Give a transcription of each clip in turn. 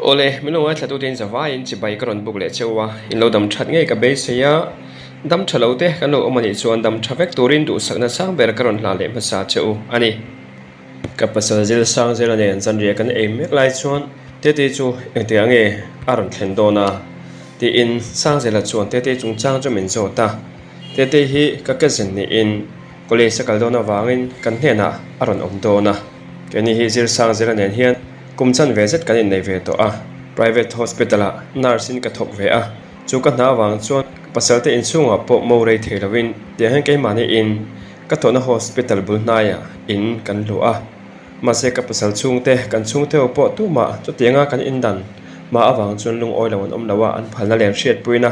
Awle, min lo ngaithlatute in zavaiin chibai ka rawn buk leh cheu a, in lo dam that ngei ka beisei a, dam tha lo te kan lo awm a nih chuan dam tha vek turin duhsakna sang ber ka rawn hla leh hmasa che u a ni. Ka pasal zil sang zela nen zanriah kan ei mek lai chuan Tete chu engtikah nge a rawn thlen dawn a? tiin Sangzela chuan Tete chungchang chu min zawt a, Tete hi ka cousin niin college a kal dawn avangin kan hnenah a rawn awm dawn a, keini hi zir Sangzela nen hian Kum chan ve zet kan innei ve tawh a, private hospital ah nurse in ka thawk ve a, chu ka hna avang chuan ka pasal te inchhungah pawh mo rei thei lovin tiang hian keimahni in ka thawhna hospital bul hnaiah in kan luh a, mahse ka pasal chhungte kan chhungte ho pawh tumah chutianga kan indan mah avang chuan lungawi lo an awm lo a, an phalna leh an hriatpuina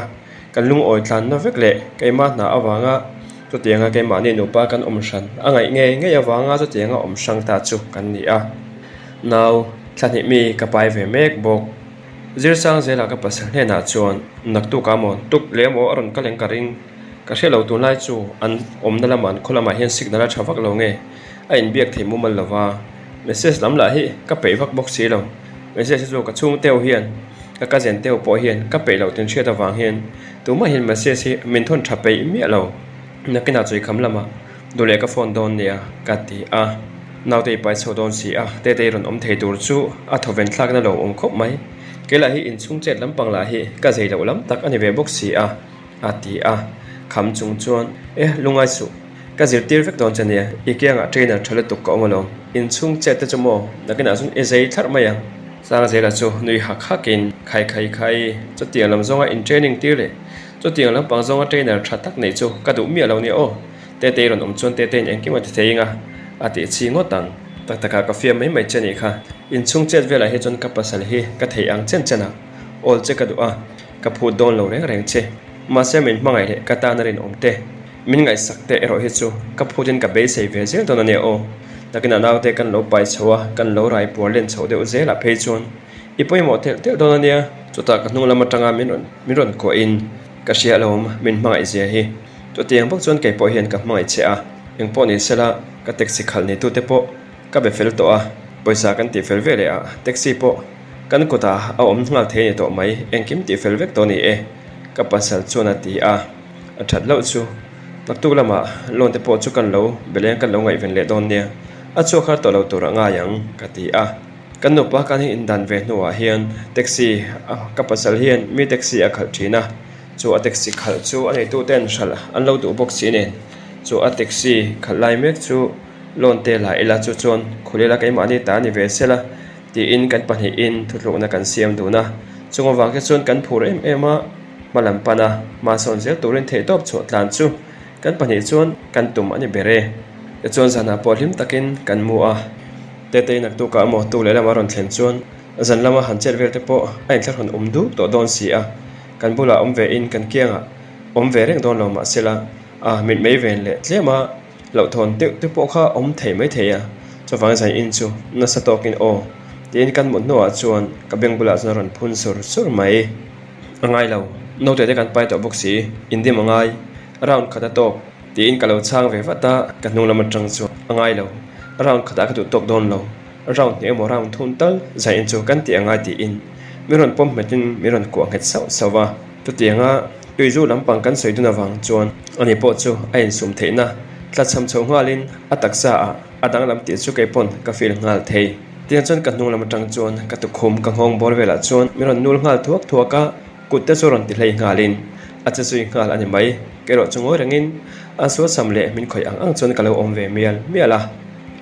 kan lungawi tlanna vek leh keimah hna avanga chutianga keimahni nupa kan awm hran a ngaih ngei ngei avanga chutianga awm hrang ta chu kan ni a. Nau, thla hnih mi ka pai ve mek bawk. Zirsang zela ka pasal hnenah chuan naktuk a maw tuk leh emaw a rawn kal eng ka ring. Ka hre lo tunlai chu an awmna lamah an khaw lamah hian signal a tha vak lo nge a inbiak thei mumal lo va. Message lam lah hi ka peih vak bawk si lo. Message hi chu ka chhung teu hian ka cousin teu pawh hian ka peih loh tin hriat avang hian tumah hian message hi min thawn tha peih miah lo. Nakinah chawikham lamah Duh leh ka phone dawn nia ka ti a, naute i pai chho dawn si a, tete i rawn awm thei tur chu a thawven thlakna lo awm khawp mai. Kei lah hi inchhung chet lampang lah hi ka zei loh lam tak a ni ve bawk si a, a ti a. Kham chung chuan, E, lungai suh, ka zirtir vek dawn che nia, i kiangah trainer tha lutuk ka awm alawm, inchhung chet te chu maw, nakinah chuan i zei thlarh mai ang. Sangzela chu nui hak hakin, Khai khai khai, chutiang lam zawnga in training tir leh chutiang lampang zawnga trainer tha tak neih chu ka duh miah lo nia aw. Tetei rawn awm chuan Teteiin engkim a ti thei eng a, a tih chi ngawt ang. Tak takah ka fiam mai mai che nih kha. Inchhung chet velah hi chuan ka pasal hi ka theih ang chen chen a, awl che ka duh a, ka phut dawn lo reng reng che. Mahse min hmangaih leh ka tan a rinawm te, min ngaihsak te erawh hi chu ka phutin ka beisei ve zel dawn a nia aw. Takin a naute kan lo pai chho a, kan lo rai puar len chhoh deuh zelah phei chuan i pawimawh telh telh dawn a nia. Chutah ka hnung lam atanga min rawn min rawn kuahin ka hria alawm min hmangaih zia hi. Chutiang bawk chuan kei pawh hian ka hmangaih che a, eng pawh ni sela ka taxi khalh nei tute pawh ka be fel tawh a, pawisa kan tih fel ve leh a, taxi pawh kan kutah a awm nghal thei a ni tawh mai, engkim tih fel vek tawh a ni e, ka pasal chuan a ti a, a that loh chu naktuk lamah loan te pawh chu kan lo be leng kan lo ngaihven leh dawn nia, a chhuak har tawh lo tur a ngai ang ka ti a, kan nupa kan indan ve hnuah hian taxi ka pasal hian mi taxi a khalh thin a. Chu a taxi khalh chu a neitu ten hralh an lo duh bawk si nen chu a taxi khalh lai mek chu loan te la ila chu chuan khawlh ila keimahni ta a ni ve sela tiin kan pahnihin thuthlukna kan siam dun a chung avang te chuan kan phur em em a hma lam pan a hmasawn zel turin theihtawp chhuah tlan chu kan pahnih chuan kan tum a ni ber e tichuan zanah pawh hlim takin kan mu a Tetei naktukah emaw tu lehlam a rawn thlen chuan zan lama han chet vel te pawh a inthlahrun awm duk tawh dawn si a. Kan bulah awm ve in kan kiangah awm ve reng dawn lo mahsela a mitmei ven leh tlema hlauhthawn deuh te pawh kha awm thei mai thei a, chuvang zan in chu nasa tawkin aw tiin kan mut hnuah chuan ka beng bulah chuan a rawn phun sur sur mai. A ngai lo, naute te kan pai tawh bawk si, indim a ngai, round khat a tawk tiin ka lo chhang ve vat a, ka hnung lam atang chuan a ngai lo, round khatah ka duh tawk dawn lo. Round hnih emaw round thum tal zai in chu kan tih angai tiin min rawn pawm nghetin min rawn kuah nghet sauh sauh a. Chutianga tuizu lampang kan sawi dun avang chuan ani pawh chu a insum theihna tlachham chho nghalin a taksa ah a danglam tih chu kei pawn ka feel nghal thei. Tiang chuan ka hnung lam atang chuan ka tukhum ka nghawng bawr velah chuan min rawn nul nghal thuak thuak a, kut te chu rawn ti hlei nghalin a che zui nghal a ni mai. Kerawh chu ngawi rengin a sualsam leh min khawih ang ang chuan ka lo awm ve mial mial a.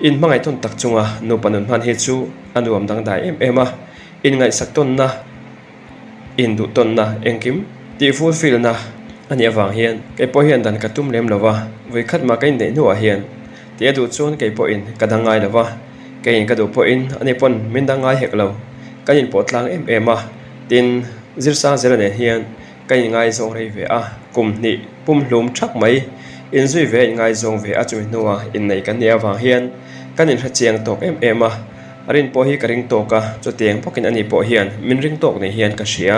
In hmangaih tawn tak chunga nupa nun hman hi chu a nuam dangdai em em a, inngaihsak tawnna, induh tawnna engkim tih fulfill na a nih avang hian kei pawh hian dan ka tum lem lo va, vawikhat mah ka inneih hnuah hian tih a duh chuan kei pawhin ka dang ngai lo va, keiin ka duh pawhin ani pawn min dang ngai hek lo, kan inpawh tlang em em a, tin Zirsang zela nen hian Ka inngaizawng rei ve a, kum hnih pum hlum thak mai inzui ve a inngaizawng ve a chumi hnua innei kan nih avang hian kan inhre chiang tawk em em a, rin pawh hi ka ring tawk a, chutiang bawkin ani pawh hian min ring tawk ni hian ka hria.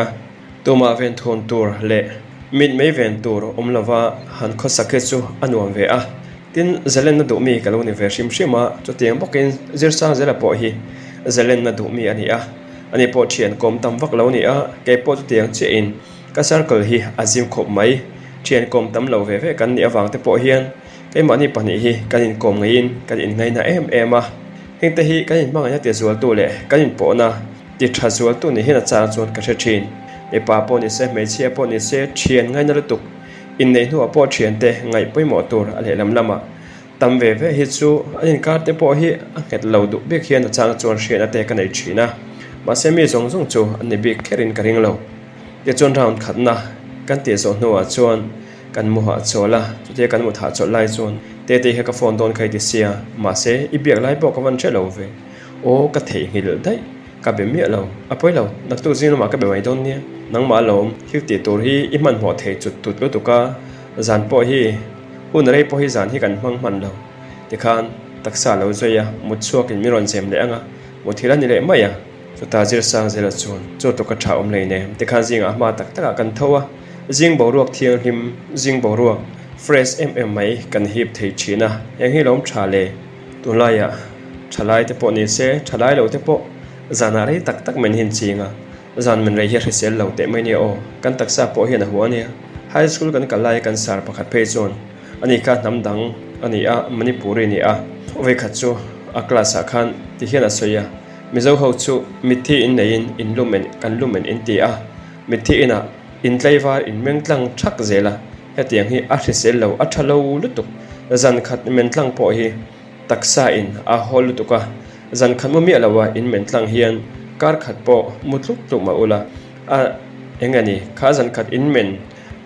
Tumah ven thun tur leh mit mei ven tur awm lova han khawsak hi chu a nuam ve a, tin zalenna duh mi ka lo ni ve hrim hrim a, chutiang bawkin Zirsangzela pawh hi zalenna duh mi a ni a. Ani pawh thian kawm tam vak lo a ni a, kei pawh chutiang chiahin ka circle hi a zim khawp mai. Thian kawm tam lo ve ve kan nih avang te pawh hian keimahni pahnih hi kan inkawm ngeiin kan inngaina em em a. Hengte hi kan inhmangaihna ti zualtu leh kan inpawhna ti tha zualtu ni hian a chang chuan ka hre thin. Mipa pawh ni se, hmeichhia pawh ni se thian ngaina lutuk inneih hnuah pawh thiante ngaih pawimawh tur a lehlam lamah Tam ve ve hi chu an inkar te pawh hi a nghet lo duh bik hian a chang chuan hriatna te ka nei thin a, mahse mi zawng zawng chu an ni bik kherin ka ring lo. Tichuan round khatna kan tih zawh hnuah chuan kan mu hahchawl a, chutia kan mut hahchawlh lai chuan Tetei kha ka phone dawn kha i ti sia, mahse i biak lai pawh ka van hre lo ve. Aw ka theihnghilh daih, ka be miah lo, a pawi lo, naktuk zing lamah ka be mai dawn nia. Nangmah alawm, thil tih tur hi i hmanhmawh thei chut tut lutuk a, zan pawh hi Hun rei pawh hi zan hi kan hmang hman lo. Tikhan taksa lo zui a, mut chhuakin min rawn zem leh ang a, muthilh a ni leh mai a. Chutah Zirsang Zela chuan, Chaw tawk a tha awm lei nem, tikhan zingah hma tak takah kan tho a, zing boruak thianghlim, zing boruak fresh em em mai kan hip thei thin a, eng hi lawm tha le? Tunlaiah thalai te pawh ni se, thalai lo te pawh zanah rei tak tak min hin ching a, Zan min rei hi a hrisel lo teh mai nia aw, kan taksa pawh hian a hua ania. High school kan kal laia kan sar pakhat phei chuan ani kha hnam dang a ni a, Manipuri a ni a. Vawikhat chu a class ah khan ti hian a sawi a, Mizo ho chu mitthi in neiin in lumen kan lumen in ti a, mitthi inah in tlaivar in meng tlang thak zel a, hetiang hi a hrisel lo a tha lo lutuk. Zan khat men tlang pawh hi Taksa in a haw lutuk a, zan khat mu miah lo a in men tlang hian kar khat pawh mu tluk tluk mah ula, a eng a ni, kha zan khat in men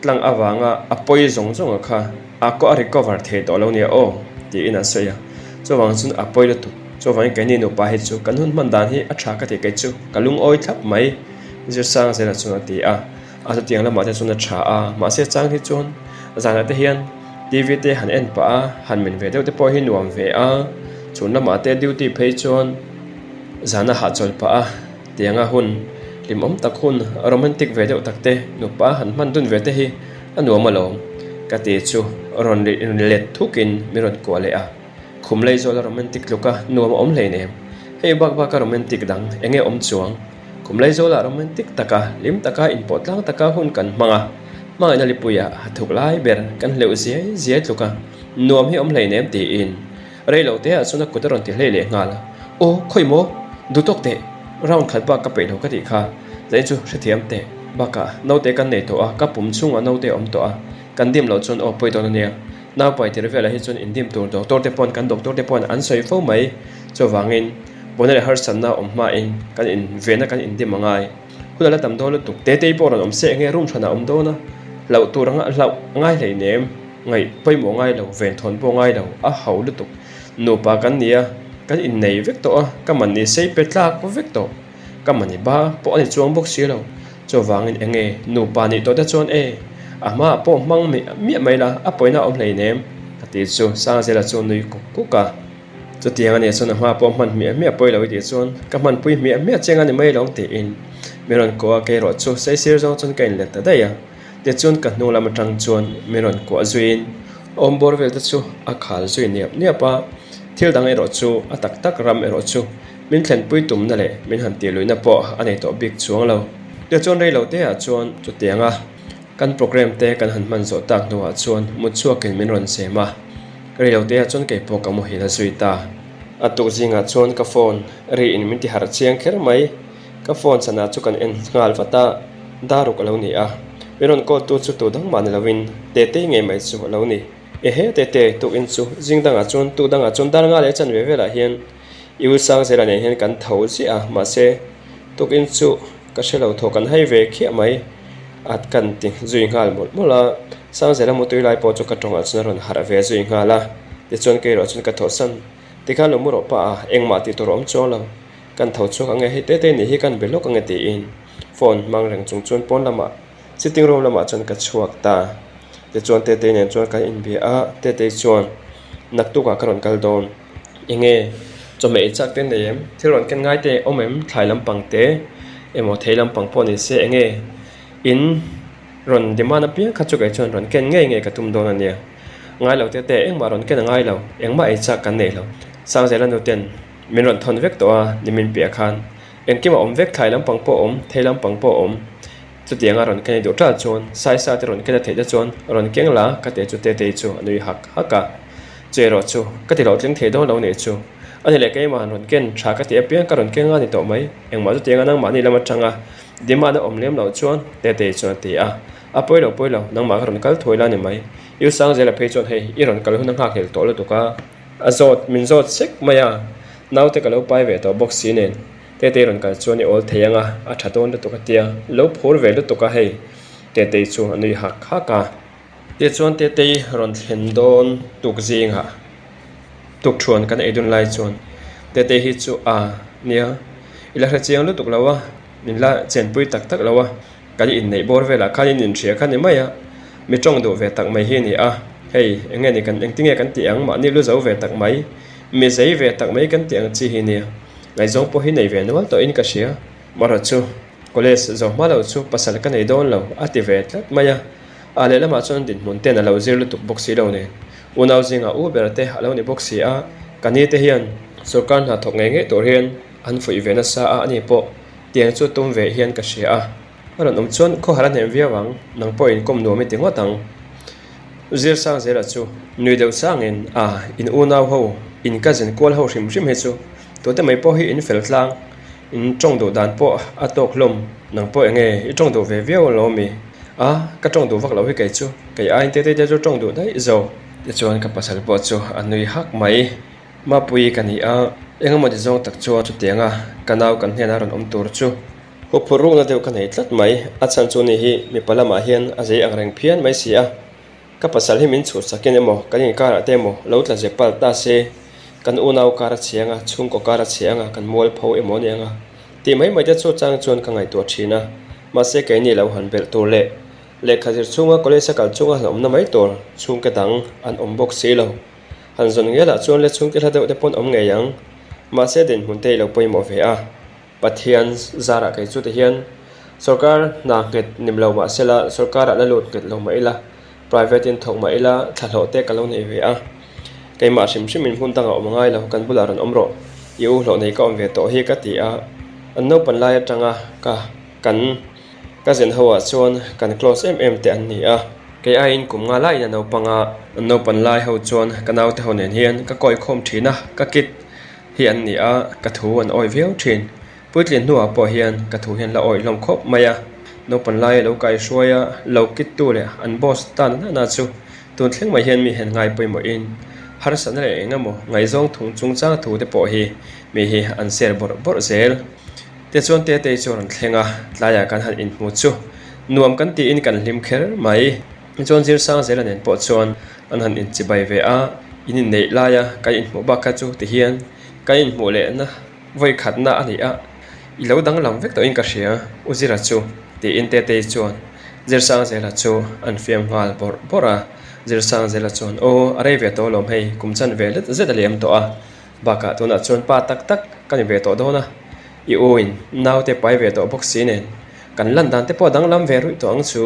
tlang avanga a pawi zawng zawng a kha a kaw a recover thei tawh lo nia aw tiin a sawi a, chuvang chuan a pawi lutuk, chuvangin keini nupa hi chu kan hun hman dan hi a tha ka ti kei chu ka lungawi thlap mai Zirsang zela chuan a ti a. A chutiang lamah te chuan a tha a, mahse chang hi chuan zanah te hian T_V te han en pah a, han men ve deuh te pawh hi nuam ve a, chhun lamah te duty phei chuan zana hahchawl pah a, tianga hun hlimawm tak hun romantic ve deuh tak te nupa han hman dun ve te hi a nuam alawm ka ti chu rawn let thukin min rawn kuah leh a, khum lei zawla romantic tluka nuam a awm hleinem, hei bak baka romantic dang eng nge awm chuang. Kum Laizawl-ah romantic taka, hlim taka, inpawh tlang taka hun kan hmang a, hmangaihna lipuiah ha thuk lai ber kan hleuh ziai ziai tluk a, nuam hi awm hleinem tiin rei lo teah chuan a kut a rawn ti hlei leh nghal a, Aw, khawi maw? Duh tawk teh, round khat bak ka peih lo ka tih kha, zain chu hrethiam teh, bakah naute kan nei tawh a, ka pum chhungah naute a awm tawh a, kan dim loh chuan aw pawi dawn a nia, naupai tir velah hi chuan indim tur doctor te pawn kan doctor te pawn an sawi fo mai, chuvangin. Pawhna leh harsatna awm hmain kan in vena kan indim a ngai. Hun a la tam dawn lutuk. Tetei pawh rawn awm se enge room hranah awm dawn a, hlauh tur anga hlauh ngai hleinem, ngaih pawimawh ngai lo, venthawn pawh ngai lo, a ho lutuk. Nupa kan ni a, kan innei vek tawh a, ka mahni sei pe tlak vek tawh. Ka mahni ba pawh a ni chuang bawk si lo. Chuvangin enge nupa nih tawh te chuan e, a hmaah pawh hmang miah mai la, a pawina awm hleinem, ka ti chu Sangzela chu nui kuk kuk a. Chutiang a nih chuan a hma pawh hman hmiah hmiah pawi lo i tih chuan ka hmanpui hmiah hmiah chiang a ni mai lo tiin min rawn kuah a, kei erawh chu saisir zawng chuan ka inlet ta daih a. Tichuan ka hnung lam atang chuan min rawn kuah zuiin awm bawr vel te chu a khal zui niap niap a, thil dang erawh chu a tak tak ram erawh chu min thlenpui tumna leh min han tih luihna pawh a nei tawh bik chuang lo. Tichuan rei lo te ah chuan chutianga kan programme te kan han hman zawh tak hnuah chuan mut chhuakin min rawn sem a. Reilote ah chuan kei pawh ka muhil a zui ta. A tuk zingah chuan ka phone ri in min ti harh chiang kher mai. Ka phone chhanah chu kan en nghal vat a, daruk a lo ni a. Min rawn call tu chu tu dang mah ni lovin Tetei ngei mai chu a lo ni. Ehe Tete, tukin chu zing dangah chuan tu dangah chuan dar nga leh chanve velah hian I u Sangzela nen hian kan tho ziah a, mahse tukin chu ka hre lo thaw kan hai ve khiah mai a kan ti zui nghal mawlh mawlh a. Sangzela mutui lai pawh chu ka tawngah chuan a rawn harh ve zui nghal a, tichuan kei erawh chuan ka thawhsan tikhan lo mu rawh pah a, engmah tih tur a awm chuang lo, kan tho chhuak ang e, hei tete nih hi kan be lawk ang e tiin phone hmang reng chung chuan pawn lamah sitting room lamah chuan ka chhuak ta. Tichuan Tetei nen chuan kan inbia a, Tetei chuan naktukah ka rawn kal dawn. Enge chawhmeh ei chak te nei em? Thil rawn ken ngai te awm em? Thlai lampang te emaw thei lampang pawh ni se enge in rawn demand apiang kha chu kei chuan rawn ken ngei ngei ka tum dawn a nia. Ngai lo te te engmah rawn ken a ngai lo, engmah ei chak kan nei lo. Sangzela nu ten min rawn thawn vek tawh a ni min piah khan. Engkim a awm vek, thlai lampang pawh a awm, thei lampang pawh a awm. Chutianga rawn ken i duh ṭal chuan Saisa te rawn ken a theih te chuan rawn keng la ka ti chu Tetei chu a nui hak hak a. Chu erawh chu ka ti hlawhtling thei dawn lo nih chu. A ni leh keimah han rawn ken tha ka ti apiang ka rawn keng a ni tawh mai. Engmah chutianga nangmahni lam aṭanga demand a awm lem loh chuan Tetei chuan a ti a. A pawi lo pawi lo, nangmah ka rawn kal thuai la ni mai. U Sangzela phei chuan hei i rawn kal hun a nghakhlel tawh lutuk a. A zawt, min zawt sek mai a, naute ka lo pai ve tawh bawk si nen, Tetei rawn kal chuan i awl thei ang a, a tha dawn lutuk a tia, lo phur ve lutuk a hei, Tetei chu a nui hak hak a. Tichuan Tetei rawn thlen dawn tuk zingah tukthuan kan ei dun lai chuan Tetei hi chu a nia, i la hre chiang lutuk lo a, min la chenpui tak tak lo a. Kan inneih bawr velah khan in inhria kha ni mai a, mi tawng duh ve tak mai hi a ni a, hei eng nge ni kan engtinge kan tih ang mahni lu zo ve tak mai, mi zei ve tak mai kan tih ang chi hi nia, ngaihzawng pawh hi nei ve nual tawhin ka hria. Marawh chu college zo hma lo chu pasal ka nei dawn lo a ti ve tlat mai a, a lehlamah chuan dinhmun ten a lo zir lutuk bawk si lo nen, unau zingah u ber te a lo ni bawk si a, ka ni te hian sorkar hna thawk ngei ngei tur hian an fuih ve nasa a, ani pawh Tiang chu tum ve hian ka hria a, a rawn awm chuan khawhar a hnem viau ang, nang pawh inkawm nuam i ti ngawt ang. Zirsang zela chu nui deuh sangin, A, in unau ho, in cousin kual ho hrim hrim hi chu tute mai pawh hi in fel tlang, in tawng duh dan pawh a tawk hlawm, nang pawh enge i tawng duh ve viau alawm i? A, ka tawng duh vak loh hi kei chu, kei aiin tete te chu tawng duh daih zo. Tichuan ka pasal pawh chu a nui hak mai. Mapui ka ni a, engemaw ti zawng tak chuan chutianga ka nau kan hnena rawn awm tur chu huphurh rukna deuh ka nei tlat mai. A chhan chu ni hi mipa lamah hian a zei ang reng phian mai si a, ka pasal hi min chhut sakin emaw kan inkarah te emaw lo tla zep palh ta se, kan unau kar a chhe anga, chhungkaw kar a chhe anga, kan mualpho emaw a ni anga tih mai mai te chu chang chuan ka ngaihtuah thin a, mahse keini lo han belh tur leh lehkha zir chhunga college a kal chunga han awmna mai tur chhungte dang an awm bawk si lo. Han zawn ngelah chuan le chhungte hla deuh te pawn awm ngei ang. Mahse dinhmun te i lo pawimawh ve a. Pathian zarah kei chu ti hian sorkar hna nghet nim lo mah sela sorkarah la lut nghet lo mah ila private in thawk mah ila thlahlawh te ka lo nei ve a. Keimah hrim hrim in hmun dangah awm a ngai lo kan bulah rawn awm rawh. I u hlawh nei ka awm ve tawh hi ka ti a. An naupan lai atanga ka kan. Ka zen ho ah chuan kan close em em te an ni a, kei aiin kum nga laiin a naupang a, an naupan lai ho chuan ka naute ho nen hian ka kawi khawm thin a, ka kit hi an ni a, ka thu an awi viau thin. Puitlin hnuah pawh hian ka thu hian la awi hlawm khawp mai a, naupan lai lo kai hruai a, lo kit tu leh an boss tan na na chu tun thleng mai hian mi hian ngai pawimawhin harsatna leh eng emaw ngaihzawng thung chungchang thu te pawh hi mi hi an share bawrh bawrh zel. Tichuan Tetei chu a rawn thleng a, tlaiah kan han inhmu chu nuam kan tiin kan hlim kher mai. Tichuan Zirsangzela nen pawh chuan an han inchibai ve a, in inneih laia kan inhmuh bak kha chu tihian kan inhmuh lehna vawi khatna a ni a, i lo danglam vek tawhin ka hria U Zira chu tiin Tetei chuan Zirsangzela chu an fiam nghal bawrh bawrh a. Zirsangzela chuan Aw a rei ve tawh alawm hei, kum chan ve let zet a liam tawh a, Bakah tunah chuan pa tak tak ka ni ve tawh dawn a, i u in naute pai ve tawh bawk si nen kan lan dan te pawh a danglam ve ruih tawh ang chu.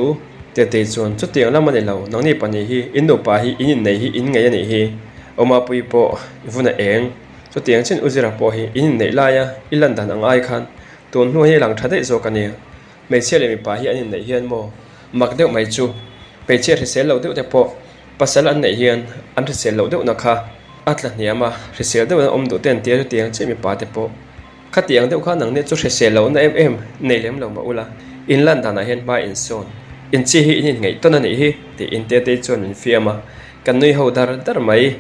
Tetei chuan chutiang lam a ni lo, nangni pahnih hi in nupa hi in innei hi in ngei a nih hi, Awmapui pawh i vun a eng, chutiang chin Uzira pawh hi in inneih laia i lan dan ang ai khan tun hnu hi a lang tha daih zawk a nia, hmeichhia leh mipa hi an inneih hian maw mak deuh mai chu hmeichhia hrisel lo deuh te pawh Pasal an neih hian an hrisel loh deuhna kha a tla hniam a, hrisel deuhin an awm duh te an tia chutiang chiah mipa te pawh khatiang deuh kha nang nia chu hrisel lohna em em nei lem lo mah ula, in lan danah hian hma in sawn, in chi hi in inngeih tawn a nih hi tiin Tetei chuan min fiam a, kan nui ho dar dar mai.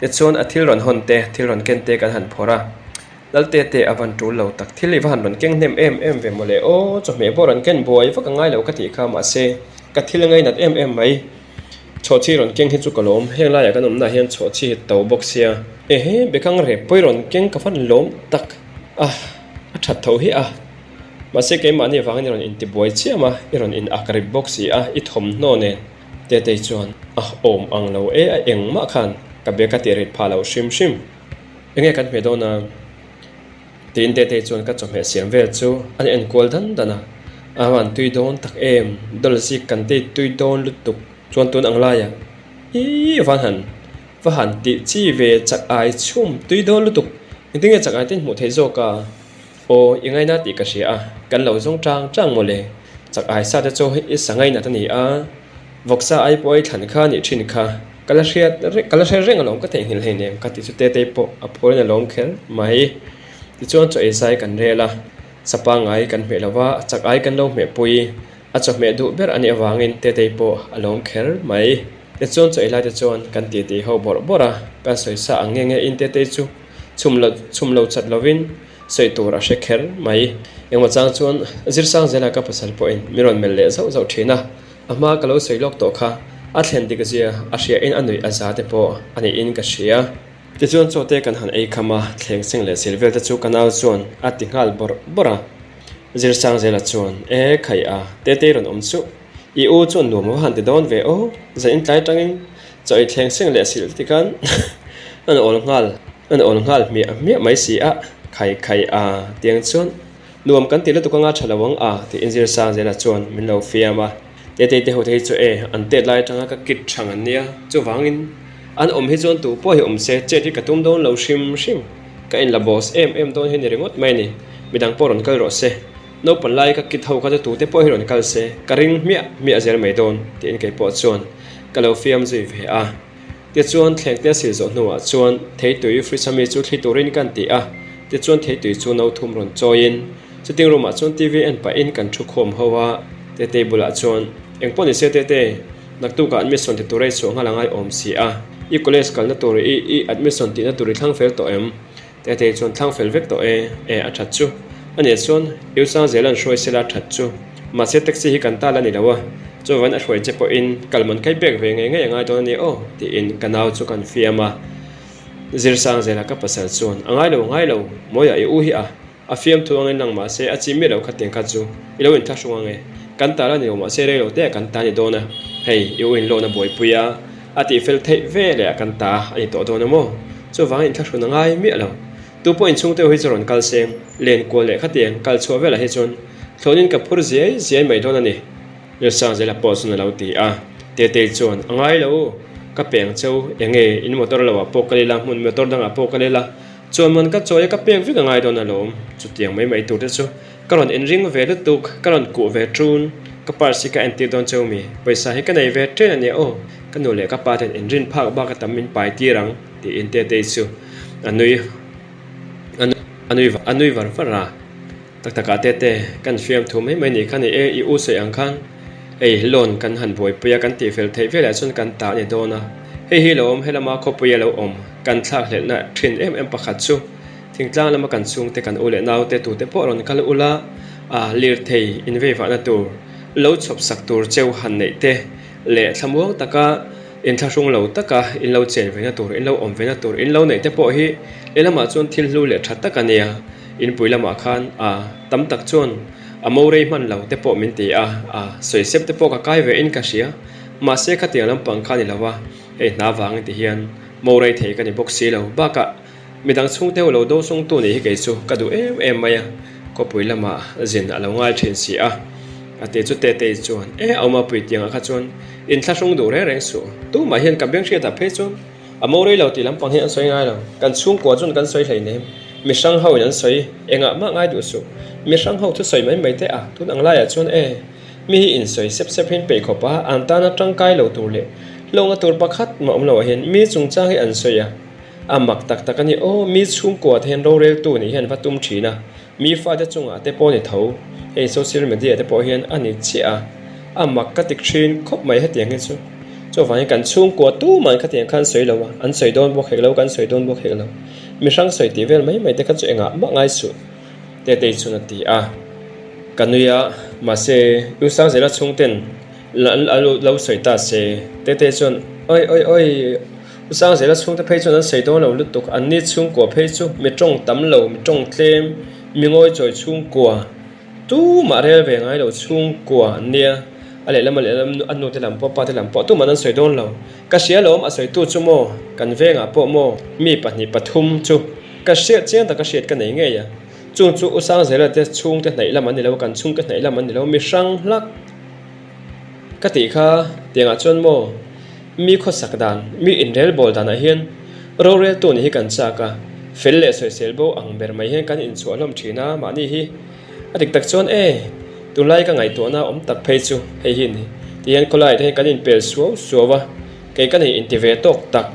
Tichuan a thil rawn hawn te, thil rawn ken te kan han phawrh a, Laltete a van tul lo tak, thil i va han rawn keng hnem em em ve mawle aw, chawhmeh pawh rawn ken buai vak a ngai lo ka tih kha mahse ka thil ngainat em em mai. Chhawhchhi rawn keng hi chu ka lawm, heng laiah kan awmnaah hian chhawhchhi hi to bawk sia. Ehe, bekang rep pawi rawn keng ka van lawm tak a, a that tho hi a. Mahse keimahni avangin i rawn intibuai chiam a, i rawn in ak rip bawk si a, i thawmhnaw nen Tetei chuan a awm ang lo e a engmah khan ka bag a tih rit phah loh hrim hrim. Enge kan hmeh dawn a? Tiin Tetei chuan ka chawhmeh siam vel chu an en kual dan dan a, a van tui dawn tak em, dawlh zik kan tei tui dawn lutuk chuan tun ang laiah ih van han va han tih chi ve chak ai chhum tui dawn lutuk engtin nge chak ai te in hmuh theih zawk a? Aw, i ngaina tih ka hria a, kan lo zawng chang chang mawle. Chak ai sa te chu i sa ngainat a ni a, vawksa ai pawh i thlan kha nih thin kha. Ka la hriat ka la hre reng alawm ka theihnghilh hleinem ka ti chu Tetei pawh a phuarin a lawm kher mai. Tichuan chaw ei zai kan rel a, sa pangngai kan hmeh lo va, chak ai kan lo hmehpui. A chawhmeh duh ber a nih avangin Tetei pawh a lawm kher mai. Tichuan chaw ei lai te chuan kan titi ho bawrh bawrh a, kan sawi sa ang nge nge in Tetei chu chhum lo chhum lo chat lovin sawi tur a hre kher mai. Engmaw chang chuan Zirsang zela ka pasal pawhin min rawn melh leh zauh zauh thin a, a hma ka lo sawi lawk tawh kha a thlen dik zia a hria in a nuih a za te pawh a niin ka hria. Tichuan chaw te kan han ei kham a, thleng seng leh sil vel te chu ka nau chuan a ti nghal bawrh bawrh a. Zirsang zela chuan, E khai a, Tetei rawn awm suh. I u chuan nuam va han ti dawn ve aw, zan in tlai tangin chaw ei thleng seng leh silh ti khan an awl nghal an awl nghal hmiah hmiah mai si a, khai khai a tiang chuan nuam kan ti lutuk anga tha lo ang a tiin Zirsang zela chuan min lo fiam a. Tetei te ho te hi chu e an tet lai atanga ka kit thang an nia, chuvangin an awm hi chuan tu pawh hi awm se chet hi ka tum dawn lo hrim hrim, ka inla boss em em dawn hi ni ringawt mai a ni, midang pawh rawn kal rawh se. Naupan lai ka kit ho kha chu tute pawh hi rawn kal se, ka ring hmiah hmiah zel mai dawn tiin kei pawh chuan ka lo fiam zui ve a. Tichuan thlengte a sil zawh hnuah chuan theitui fridge ami chu thli turin kan ti a, tichuan theitui chu no thum rawn chawiin sitting room ah chuan TV en pahin kan thu khawm ho a, Tetei bulah chuan, Engpawh ni se Tete, naktukah admission ti tur a i chhuah nghal a ngai awm si a, i college kalna tur i i admission tihna tur i thlang fel tawh em? Tetei chuan thlang fel vek tawh e, e a that chu. A nih chuan U Sangzela an hruai sela a that chu. Mahse taxi hi kan tal a ni lo a, chuvain a hruai che pawhin kal man kai pek ve ngei ngei a ngai dawn a ni aw tiin ka nau chu kan fiam a. Zir Sangzela ka pasal chuan a ngai lo ngai lo, Mawia i u hi a. A fiamthu angin lang mahse a chi miah lo kha tiang kha chu i lo inthlahrung ang e. Kan tal a ni lo mahse rei lo te ah kan ta a ni dawn a, hei i u inlawn a buaipui a, a tihfel theih ve leh ah kan ta a ni tawh dawn a maw? Chuvangin inthlahrun a ngai miah lo. Tu pawh inchhung te hi chu rawn kal seng, len kual leh khatiang kal chhuah velah hi chuan thlawnin ka phur ziai ziai mai dawn a ni. Rilsangzela pawh chuan a lo ti a, Tetei chuan a ngai lo, ka peng cheu eng nge in motor lo ah pawh kal ila hmun motor dangah pawh kal ila, Chuan man ka chawi a ka pek vek a ngai dawn alawm, chutiang mai mai tur te chu ka rawn inring ve lutuk, ka rawn kuh ve ṭun, ka purse hi ka entir dawn cheu mi, pawisa hi ka nei ve ṭen a nia aw, ka nu leh ka pa ten inrin phak bak a tam min pai tir ang tiin Tetei chu a nui a nui a nui var var a. Tak takah Tete, kan fiamthu mai mai nih kha ni e, i u sawi ang khan hei loan kan han buaipui a, kan tihfel theih velah chuan kan ta a ni dawn a, hei hi lo awm helama khawpui a lo awm kan thlakhlelhna thin em em pakhat chu thingtlang lama kan chhungte kan u leh naute tute pawh rawn kal ula a lirthei inveivahna tur lo chhawp sak tur cheu han neih te leh thlamuang taka inthlahrung lo taka in lo chen vena tur in lo awm vena tur in lo neih te pawh hi lehlamah chuan thil hlu leh tha tak a nia. Inpui lamah khan a tam tak chuan a mo rei hman lo te pawh min ti a, a sawi sep te pawh ka kai ve in ka hria. Mahse khatiang lampang kha ni lo a, hei hna vangin ti hian mo rei thei ka ni bawk si lo. Bakah midang chhungte ho lo do sawngtu nih hi kei chu ka duh em em mai a, khawpui lamah zin a lo ngai thin si a. A ti chu Tetei chuan, E Aumapui tiangah kha chuan inthlahrung duh reng reng suh, tumah hian ka beng hriatah phei chuan A mo rei lo tih lampang hi an sawi ngai lo. Kan chhungkua chuan kan sawi hleinem. Mi hrang ho in an sawi engah mah ngai duh suh. Mi hrang ho thu sawi mai mai teh a, tun ang laiah chuan e, mi hi in sawi sep sep hian peih khawp a, an tana tangkai lo tur leh hlawhna tur pakhat mah awm loah hian mi chungchang hi an sawi a. A mak tak tak a ni aw, mi chhungkua te hian roreltu nih hian va tum thin a, Mi fate chungah te pawh ni tho, hei social media te pawh hian a ni chiah a, a mak ka tik thin khawp mai hetiang hi chu. Chuvangin kan chhungkua tuman khatiang khan sawi lo a, an sawi dawn bawk hek lo, kan sawi dawn bawk hek lo. Mi hrang sawi tih vel mai mai te kha chu engah mah ngai suh Tetei chuan a ti a. Ka nui a, mahse U Sangzela chhungten an lo sawi ta se, Tetei chuan Oi oi oi! U Sangzela chhungte phei chuan an sawi dawn lo lutuk, anni chhungkua phei chu mi tawng tam lo, mi tawng tlem, mi ngawi chawi chhungkua, tumah rel ve ngai lo chhungkua an nia, a lehlam a lehlam a nute lam pawh pa te lam pawh tumah an sawi dawn lo. Ka hria lawm a sawitu chu maw, kan vengah pawh maw mi pahnih pathum chu ka hriat chiang taka hriat ka nei ngei a, chung chu U Sangzela te chhungte hnaih lam an ni lo, kan chhungte hnaih lam an ni lo, mi hrang hlak. Ka tih kha tiangah chuan maw mi khawsak dan, mi inrelbawl danah hian roreltu nih hi kan chak a. Fel leh sawisel bo ang ber mai hian kan inchhuah hlawm thin a, mahni hi a dik tak chuan e, tunlai ka ngaihtuahna awm tak phei chu hei hi ni tihian khawlaiah te hian kan inpel suau suau a, kei ka nei inti ve tawk tak,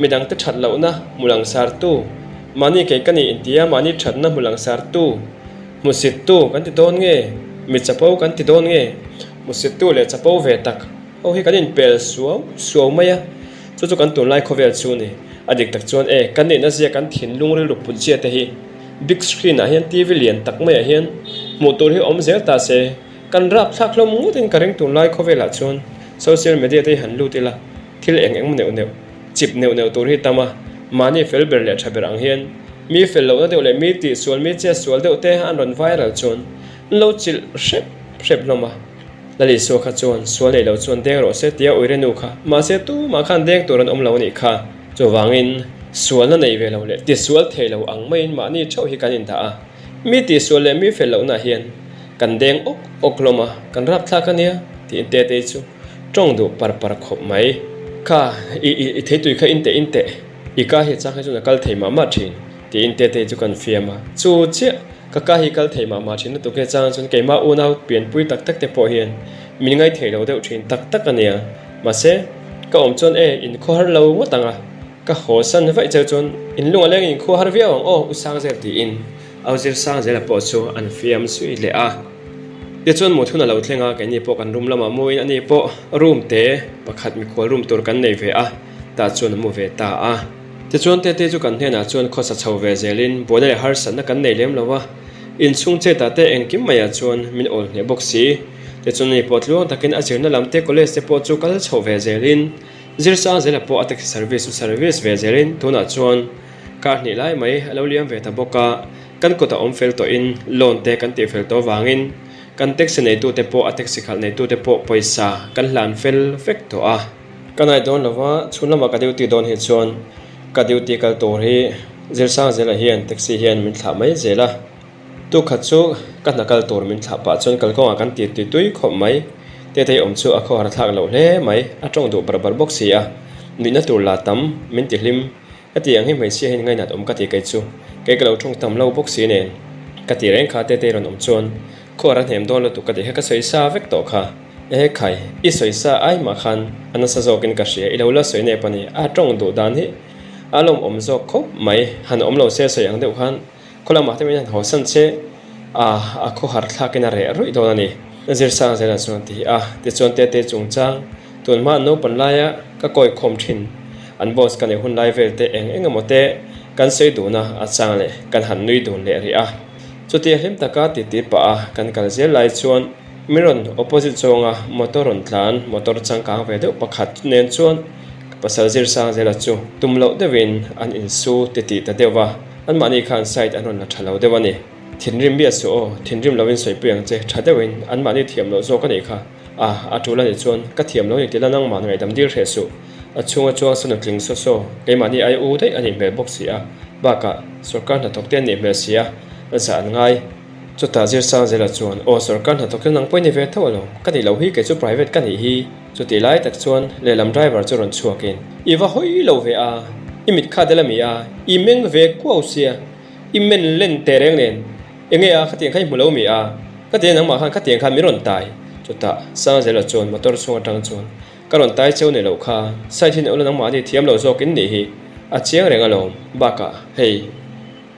midangte that lohna hmu langsartu, mahni kei ka nei inti a, mahni thatna hmu langsartu, hmusittu kan ti dawn nge, mi chapo kan ti dawn nge, hmusittu leh chapo ve tak ho hi kan inpel suau suau mai a. Chu chu kan tunlai khawvel chu a ni. A dik tak chuan e, kan nihna zia kan thinlung rilru put zia te hi big screen ah hian TV lian tak maiah hian hmuh tur hi awm zel ta se, kan rap thlak hlawm ngawt in ka ring tunlai khawvel ah chuan social media te hi han lut ila thil eng eng neuh neuh, chip neuh neuh tur hi tam a, mahni fel ber leh tha ber ang hian mi fel lohna deuh leh mi tihsual mi chetsual deuh te an rawn viral chuan an lo chilh hrep hrep hlawm a. Lal Isua kha chuan sual nei lo chuan deng rawh se tia uire nu kha mahse tumah khan deng tur an awm lo a nih kha. Chuvangin sualna nei ve lo leh tisual thei lo ang maiin mahni theuh hi kan indah a, mi tihsual leh mi fel lohna hian kan deng awk awk hlawm a, kan rapthlak a nia tiin Tetei chu tawng duh par par khawp mai. Kha i i i theitui kha in teh in teh i ka hi chang hi chuan a kal thei mah mah thin tiin Tetei chu kan fiam a, chu chiah Ka ka hi kal thei mah mah thin lutuk e chang chuan keimah unau pianpui tak tak te pawh hian min ngai thei lo deuh thin tak tak a nia. Mahse, ka awm chuan e in khaw har lo ngawt ang a, ka haw san vaih cheu chuan in lung a leng in khaw har viau ang aw U Sangzel tiin Au Zir Sangzela pawh chu an fiam zui leh a. Tichuan mut hun a lo thleng a, keini pawh kan room lamah muin ani pawh room te pakhat mikhual room tur kan nei ve a, tah chuan a mu ve ta a. Tichuan Tete chu kan hnenah chuan khawsa chho ve zelin buaina leh harsatna kan nei lem lo a, inchhung chetah te engkim maiah chuan min awl hneh bawk si. Tichuan ani pawh tluang takin a zirna lam te college te pawh chu kal chho ve zelin zirsang zela pawh a taxi service chu service ve zelin tunah chuan kar hnih lai mai a lo liam ve ta bawk a, kan kutah awm fel tawhin loan te kan tih fel tawh avangin kan taxi neitute pawh a taxi khalh neitute pawh pawisa kan hlan fel vek tawh a. Ka ngai dawn lo va, chhun lamah ka duty dawn hi chuan ka duty kal tur hi Zirsang zela hian taxi hian min thlah mai zel a. Tukhat chu ka hna kal tur min thlah pah chuan kalkawngah kan tir tui tui khawp mai. Tetei awm chu a khawhar thlak loh hle mai, a tawng duh bar bar bawk si a. Nuihna tur la tam, min ti hlim. Heti ang hi hmeichhia hian ngainat awm ka ti kei chu, kei ka lo tawng tam lo bawk si nen. Ka ti reng kha Tetei rawn awm chuan khawhar a hnem dawn lutuk ka ti kha ka sawi sa vek tawh kha. Ehe khai, i sawi sa ai mah khan a nasa zawkin ka hria, i lo la sawi nep a ni, a tawng duh dan hi a lawmawm zawk khawp mai, han awm lo se sawi ang deuh khan khaw lamah te min han hawsan che a, a khawhar thlakin a reh ruih dawn a ni. Zirsang zela chuan a ti a, tichuan Tete chungchang tun hma an naupan laia ka kawi khawm thin, an boss ka neih hun lai vel te eng eng emaw te kan sawi dun a, a chang leh kan han nui dun leh rih a. Chutia hlim taka titi pah a kan kal zel lai chuan, Mi rawn opposite zawnga motor rawn tlan, motor changkang ve deuh pakhat nen chuan ka pasal Zirsang zela chu tum loh deuhin an insu titih ta deuh va, anmahni khan side an rawn la tha lo deuh a ni. Thinrim miah suh aw, thinrim loin sawipui ang che, tha deuhin anmahni thiam loh zawk a nih kha. A, a tul a nih chuan ka thiam lo ni tila nangmah ngaihdam dil hreh suh. A chhunga chuang sa nutling saw saw, keimahni ai u daih a nih hmel bawk si a, bakah sorkar hnathawk te an nih hmel si a, zah an ngai. Chutah Zirsang zela chuan, Aw sorkar hnathawk chu nang pawh i ni ve tho alawm, ka nih loh hi kei chu private ka nih hi. Chutih lai tak chuan lehlam driver chu rawn chhuakin, I va hawi lo ve a, i mit kha del a mi a, i meng ve kuau sia, i men len teh reng nen, enge a khatiang kha i hmu lo mi a, ka ti a nangmah khan khatiang khan min rawn tai. Chutah Sangzela chuan motor chhung atang chuan, Ka rawn tai cheu nei loh kha, side hi neih ula nangmah ni thiam lo zawk in nih hi, a chiang reng alawm, bakah hei,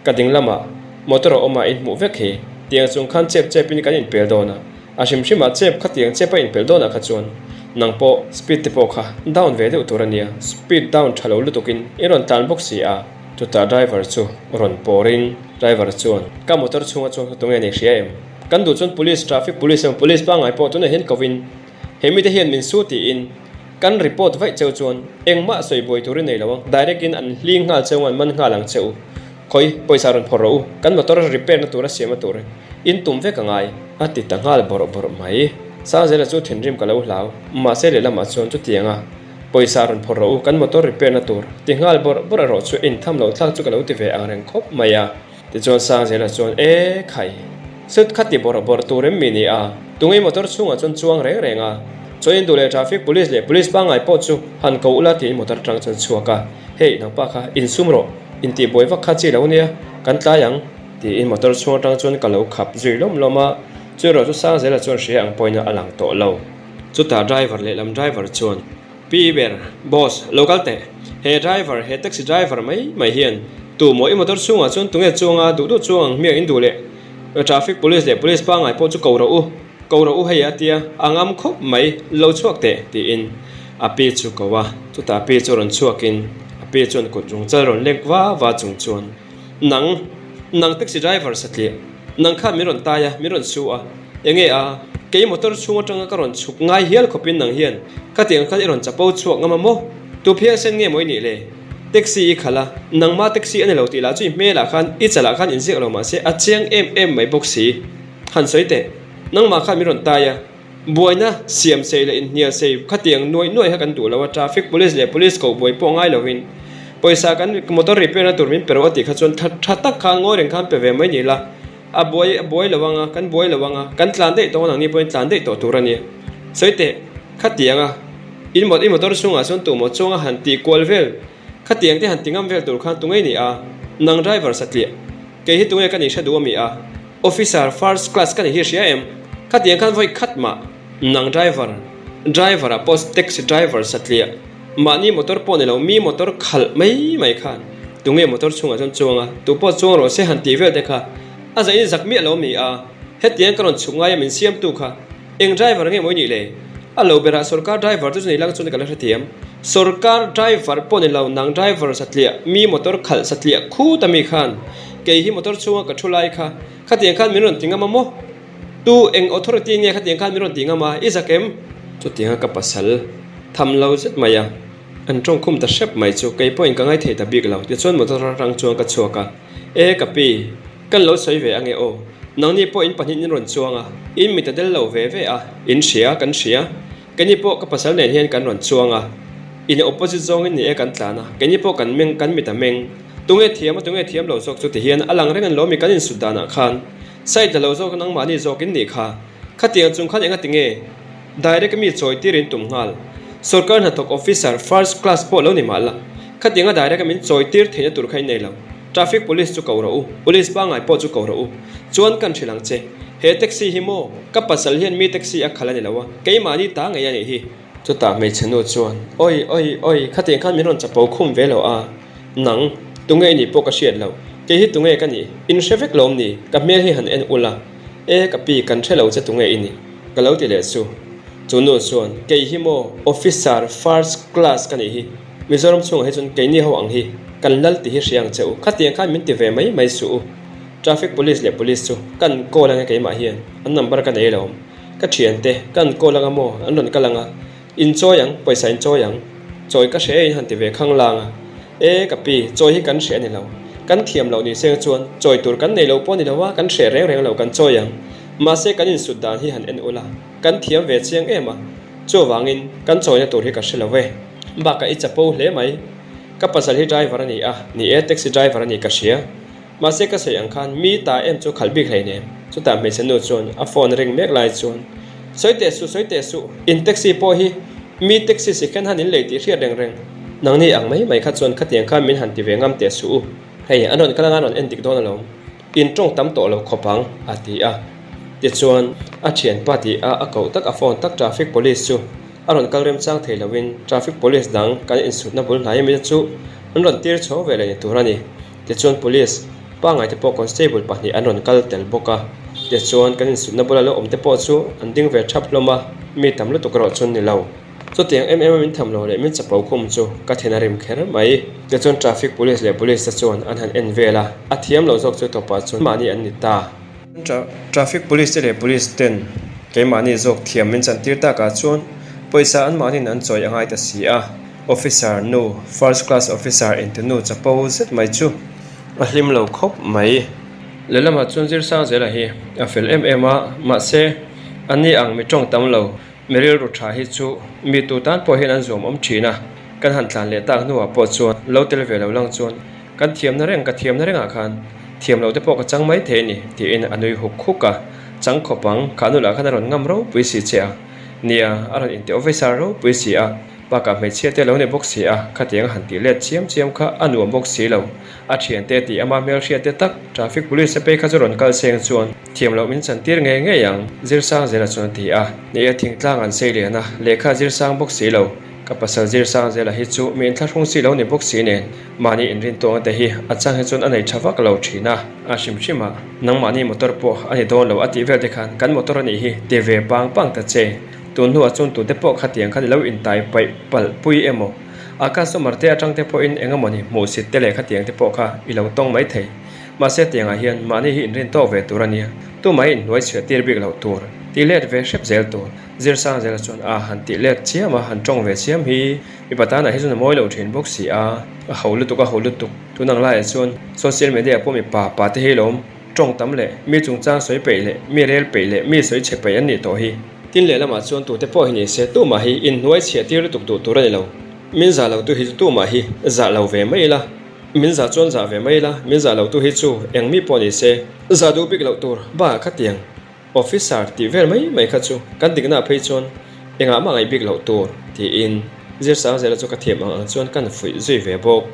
Ka ding lamah motor a awm a inhmuh vek hi tiang chung khan chep chep in kan inpel dawn a, a hrim hrim ah chep kha tiang chep a inpel dawn ah kha chuan nang pawh speed te pawh kha down ve deuh tur a nia, speed down tha lo lutuk in i rawn tlan bawk si a. Chutah driver chu rawn pawr in driver chuan ka motor chhunga chuan kha tunge nei hria em? Kan duh chuan police, traffic police emaw police pangngai pawh tunah hian ko in he mite hian min su tiin kan report vaih cheu chuan engmah sawi buai tur i nei lo ang, direct in an hling nghal cheu ang an man nghal ang che u. Khawi, pawisa rawn phawrh rawh u, kan motor repair na tur a siam a tur in tum vek a ngai, a ti ta nghal bawrh bawrh mai. Sangzela chu thinrim ka lo hlau, mahse lehlamah chuan chutiang a, pawisa rawn phawrh rawh u, kan motor repair na tur ti nghal bawrh bawrh erawh chu intham loh thlak chu ka lo ti ve ang reng khawp mai a. Tichuan Sangzela chuan, E khai, sut kha ti bawrh bawrh tur em mi ni a, tunge motor chhungah chuan chuang reng reng a, chuan in duh leh traffic police leh police pangngai pawh chu han ko ula tiin motor atang chuan chhuak a, Hei nangpa kha insum rawh. Intihbuai vak kha chi lo nia, kan tlai ang, tiin motor chhung atang chuan ka lo khap zui lawm lawm a, chu erawh chu Sangzela chuan hria ang pawhin a lang tawh lo. Chutah driver lehlam driver chuan, Pi ber, boss, lo kal teh. He driver, he taxi driver mai mai hian tu maw i motor chhungah chuan tunge chuanga duh duh chuang ang hmiak in duh leh traffic police leh police pangngai pawh chu ko rawh u, ko rawh u hei a tia, a ngam khawp mai, lo chhuak teh tiin a pi chu ko a, chutah a pi chu rawn chhuakin a pi chuan kut rungchal rawn lek va va chung chuan Nang, nang taxi driver satliah, nang khan min rawn tai a, min rawn su a, enge a, kei motor chhung atanga ka rawn chhuk ngai hial khawpin nang hian ka tiang khan i rawn chapo chhuak ngam a maw? Tu phiangsen nge maw i nih le? Taxi i khalh a, nangma taxi a ni lo tih lah chu i hmelah khan i chalah khan inziak lo mahse a chiang em em mai bawk si. Han sawi teh, nangmah khan min rawn tai a, Buaina siam sei leh inhnial sei khatiang nuaih nuaih kha kan duh lo a, traffic police leh police koh buai pawh ngai lovin pawisa kan motor repair na tur min pe rawh a tih kha chuan tha tha tak khan ngawi reng khan pe ve mai ni la, a buai a buai lo ang a, kan buai lo ang a, kan tlan daih tawh ang nangni pawhin tlan daih tawh tur a ni. Sawi teh, khatiang a in i motor chhungah chuan tumaw chuanga han tih kual vel khatiang te han ti ngam vel tur khan tu ngei ni a, nang driver satliah kei hi tunge ka nih hre duh a mi a? Officer first class ka ni hi hria em? Khatiang khan vawi khat mah nang driver, driver ah pawh taxi driver satliah, mahni motor pawh ni lo mi motor khalh mai mai khan tunge motor chhungah chuan chuang a, tu pawh chuang rawh se han tih vel te kha a zaih in zak miah lo mi a, hetiang ka rawn chhuk ngai a min siamtu kha eng driver nge maw i nih le? A lo berah sorkar driver chu chuni lang chuan ka la hrethiam. Sorkar driver pawh ni lo nang driver satliah mi motor khalh satliah khut a mi khan kei hi motor chhunga ka thu lai kha khatiang khan min rawn ti ngam a maw? Tu eng authority nge khatiang khan min rawn ti ngam a? I zak em? Chutianga ka pasal tham lo zet mai a, an tawng khum ta hrep mai chu kei pawhin ka ngaithei ta bik lo tichuan motor atang chuan ka chhuak a, E ka pi, Kan lo sawi ve ange aw. Nangni pawh in pahnih in rawn chuang a, in mit a del lo ve ve a, in hria kan hria. Keini pawh ka pasal nen hian kan rawn chuang a, in opposite zawngin ni e kan tlan a, keini pawh kan meng kan mit a meng. Tunge thiam a tunge thiam lo zawk chu ti hian a lang reng an lawmi kan insut danah khan side la lo zawk nangmahni zawk in nih kha. Khatiang chung khan enga tinge? Direct mi chawi tir in tum nghal. Sorkar hnathawk officer first class pawh lo ni mah la, khatianga direct a min chawi tir theihna tur kha in nei lo. Traffic police chu ko rawh u, police pangngai pawh chu ko rawh u. Chuan kan hrilh ang che, he taxi hi maw, ka pasal hian mi taxi a khalh a ni lo a, keimahni ta ngei a nih hi. Chutah hmeichhe nu chuan, Oi, oi, oi, khatiang khan min rawn chapo khum ve lo a, nang, tunge i nih pawh ka hriat loh, kei hi tunge ka nih, in hre vek lawm ni, ka hmel hi han en ula, e ka pi kan hre lo che tunge i nih, ka lo ti leh chu. Chu nu chuan, Kei hi maw, officer first class ka nih hi. Mizoram chhungah hi chuan keini ho ang hi kan lal tih hi hria ang che u. Khatiang khan min ti ve mai mai suh u. Traffic police leh police chu kan call anga keimah hian an number ka nei lo. Ka thiante kan call anga maw an rawn kal anga in chawi ang, pawisa in chawi ang. Chawi ka hre in han ti ve khang lang a. E ka pi, chawi hi kan hre a ni lo. Kan thiam loh ni seng chuan chawi tur kan nei lo pawh a ni lo a, kan hre reng reng lo kan chawi ang. Mahse kan insut dan hi han en ula, kan thiam ve chiang em a. Chuvangin kan chawina tur hi ka hre lo e. Bakah i chapo hle mai. Ka pasal hi driver a ni a, ni e taxi driver a ni ka hria. Mahse ka sawi ang khan mi ta em chu khalh bik hleinem. Chutah hmeichhe nu chuan a phone ring mek lai chuan, Sawi teh suh, sawi teh suh, in taxi pawh hi mi taxi second hand in lei tih hriat reng reng. Nangni ang mai mai kha chuan khatiang khan min han ti ve ngam teh suh u. Hei, an rawn kal anga an rawn en dik dawn alawm. In tawng tam tawh lo khawp ang, a ti a. Tichuan, a thianpa tih a a koh tak a phone tak traffic police chu a rawn kal remchang thei loin traffic police dang kan insutna bul hnai ami te chu an rawn tir chho ve leh ni tur a ni. Tichuan police pangngai te pawh constable pahnih an rawn kal tel bawk a. Tichuan kan insutna bula lo awm te pawh chu an ding ve thap hlawm a, mi tam lutuk erawh chuan ni lo. Chutiang em em a min tham lo leh min chapo khum chu ka then a rim kher mai. Tichuan traffic police leh police te chuan an han en vel a, a thiam lo zawk chu tawpah chuan mahni an ni ta. Traffic police te leh police ten keimahni zawk thiam min chantir takah chuan pawisa anmahniin an chawi a ngai ta si a. Officer nu, first class officer inti nu chapo zet mai chu a hlim lo khawp mai. Lehlamah chuan Zirsangzela hi a fel em em a, mahse ani ang mi tawng tam lo, mi rilru tha hi chu mi tu tan pawh hian an zuam awm thin a. Kan han tlan leh tak hnuah pawh chuan lo tel ve lo lang chuan Kan thiamna reng, ka thiamna rengah khan thiam loh te pawh ka chang mai thei a ni, tiin a nui huk huk a. Chang khawp ang, kha nu lah khan a rawn ngam ropui si che a. Nia, a rawn inti officer ropui si a. Bakah hmeichhia te lo ni bawk si a, khatiang a han tih let chiam chiam kha a nuam bawk si lo. A thiante tih ama hmelhriat te tak traffic police te phei kha chu rawn kal seng chuan thiam loh min chan tir ngei ngei ang, Zirsang zela chuan a ti a. Ni e, thingtlang an sei lian a, lehkha a zirsang bawk si lo. Ka pasal Zirsang zela hi chu mi inthlahrung si lo ni bawk si nen mahni inrin tawngna te hi a chang hi chuan a nei tha vak lo thin a. A hrim hrim a, nangmahni motor pawh a ni dawn lo a tih vel te khan kan motor a nih hi ti ve pang pang ta che. Tun hnuah chuan tute pawh khatiang khan i lo intai paih palh pui emaw? A customer te atang te pawhin eng emawni hmuhsit te leh khatiang te pawh kha i lo tawng mai thei. Mahse tiangah hian mahni hi inrin tawk ve tur a nia, tumah hi inhnuai chhiah tir bik loh tur, tih let ve hrep zel tur. Zirsang zela chuan a han tih let chiam a, han tawng ve chiam hi mipa tanah hi chuan a mawi lo thin bawk si a, a ho lutuk a ho lutuk. Tun ang laiah chuan social media pawh mipa pa te hi lawm. Tawng tam leh mi chungchang sawi peih leh mi rel peih leh mi sawi chhe peih an nih tawh hi. Tin lehlamah chuan tute pawh hi ni se tumah hi inhnuai chhiah tir lutuk duh tur a ni lo. Min zah lo tu hi chu tumah hi zah lo ve mai ila, min zah chuan zah ve mai ila, min zah lo tu hi chu eng mi pawh ni se zah duh bik loh tur bakah khatiang. Officer tih vel mai mai kha chu kan dikna phei chuan engah mah ngaih bik loh tur tiin Zirsangzela chu ka thiam ang ang chuan kan fuih zui ve bawk.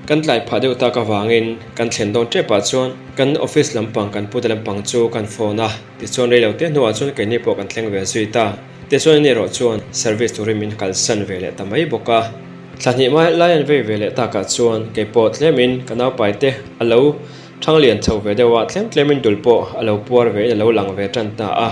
Kan tlai phah deuh tak avangin kan thlen dawn tepah chuan kan office lampang kan pute lampang chu kan phone a, tichuan reilo te hnuah chuan keini pawh kan thleng ve zui ta. Tichuan ani erawh chuan service turin min kalsan ve leh ta mai bawk a. Thla hnih mai lai an vei ve leh takah chuan keipawh tlemin ka naupaite a lo Thang lian chho ve deuh a, tlem tlemin dul pawh a lo puar ve in a lo lang ve tan ta a.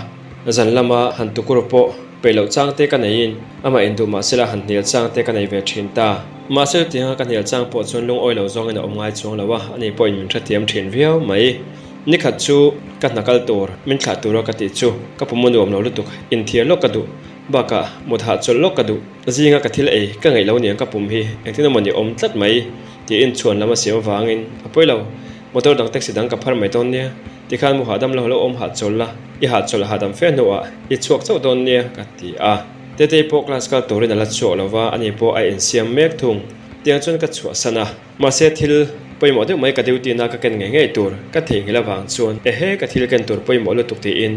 Zan lama han tukur pawh peih loh chang te ka neiin amah induh mahsela han hnial chang te ka nei ve thin ta. Mahse chutianga ka hnial chang pawh chuan lungawi lo zawngin a awm ngai chuang lo a, ani pawhin min hrethiam thin viau mai. Nikhat chu ka hna kal tur, min thlah tura ka tih chu ka pum a nuam lo lutuk, inthiar lawk ka duh, bakah mut hahchawlh lawk ka duh. Zinga ka thil ei ka ngaih lo niang ka pum hi engtin emawni awm tlat mai. Tiin chhuan lam a siam avangin a pawi lo, motor dang taxi dang ka phar mai dawn nia, tikhan mu hahdam lo lo awm hahchawl la, i hahchawl hahdam fe hnuah i chhuak chauh dawn nia ka ti a. Tetei pawh class kal turin a la chhuak lo va, ani pawh a insiam mek thung. Tiang chuan ka chhuahsan a, mahse thil pawimawh deuh mai ka duty na ka ken ngei ngei tur ka theihnghilh avang chuan ehe ka thil ken tur pawimawh lutuk tiin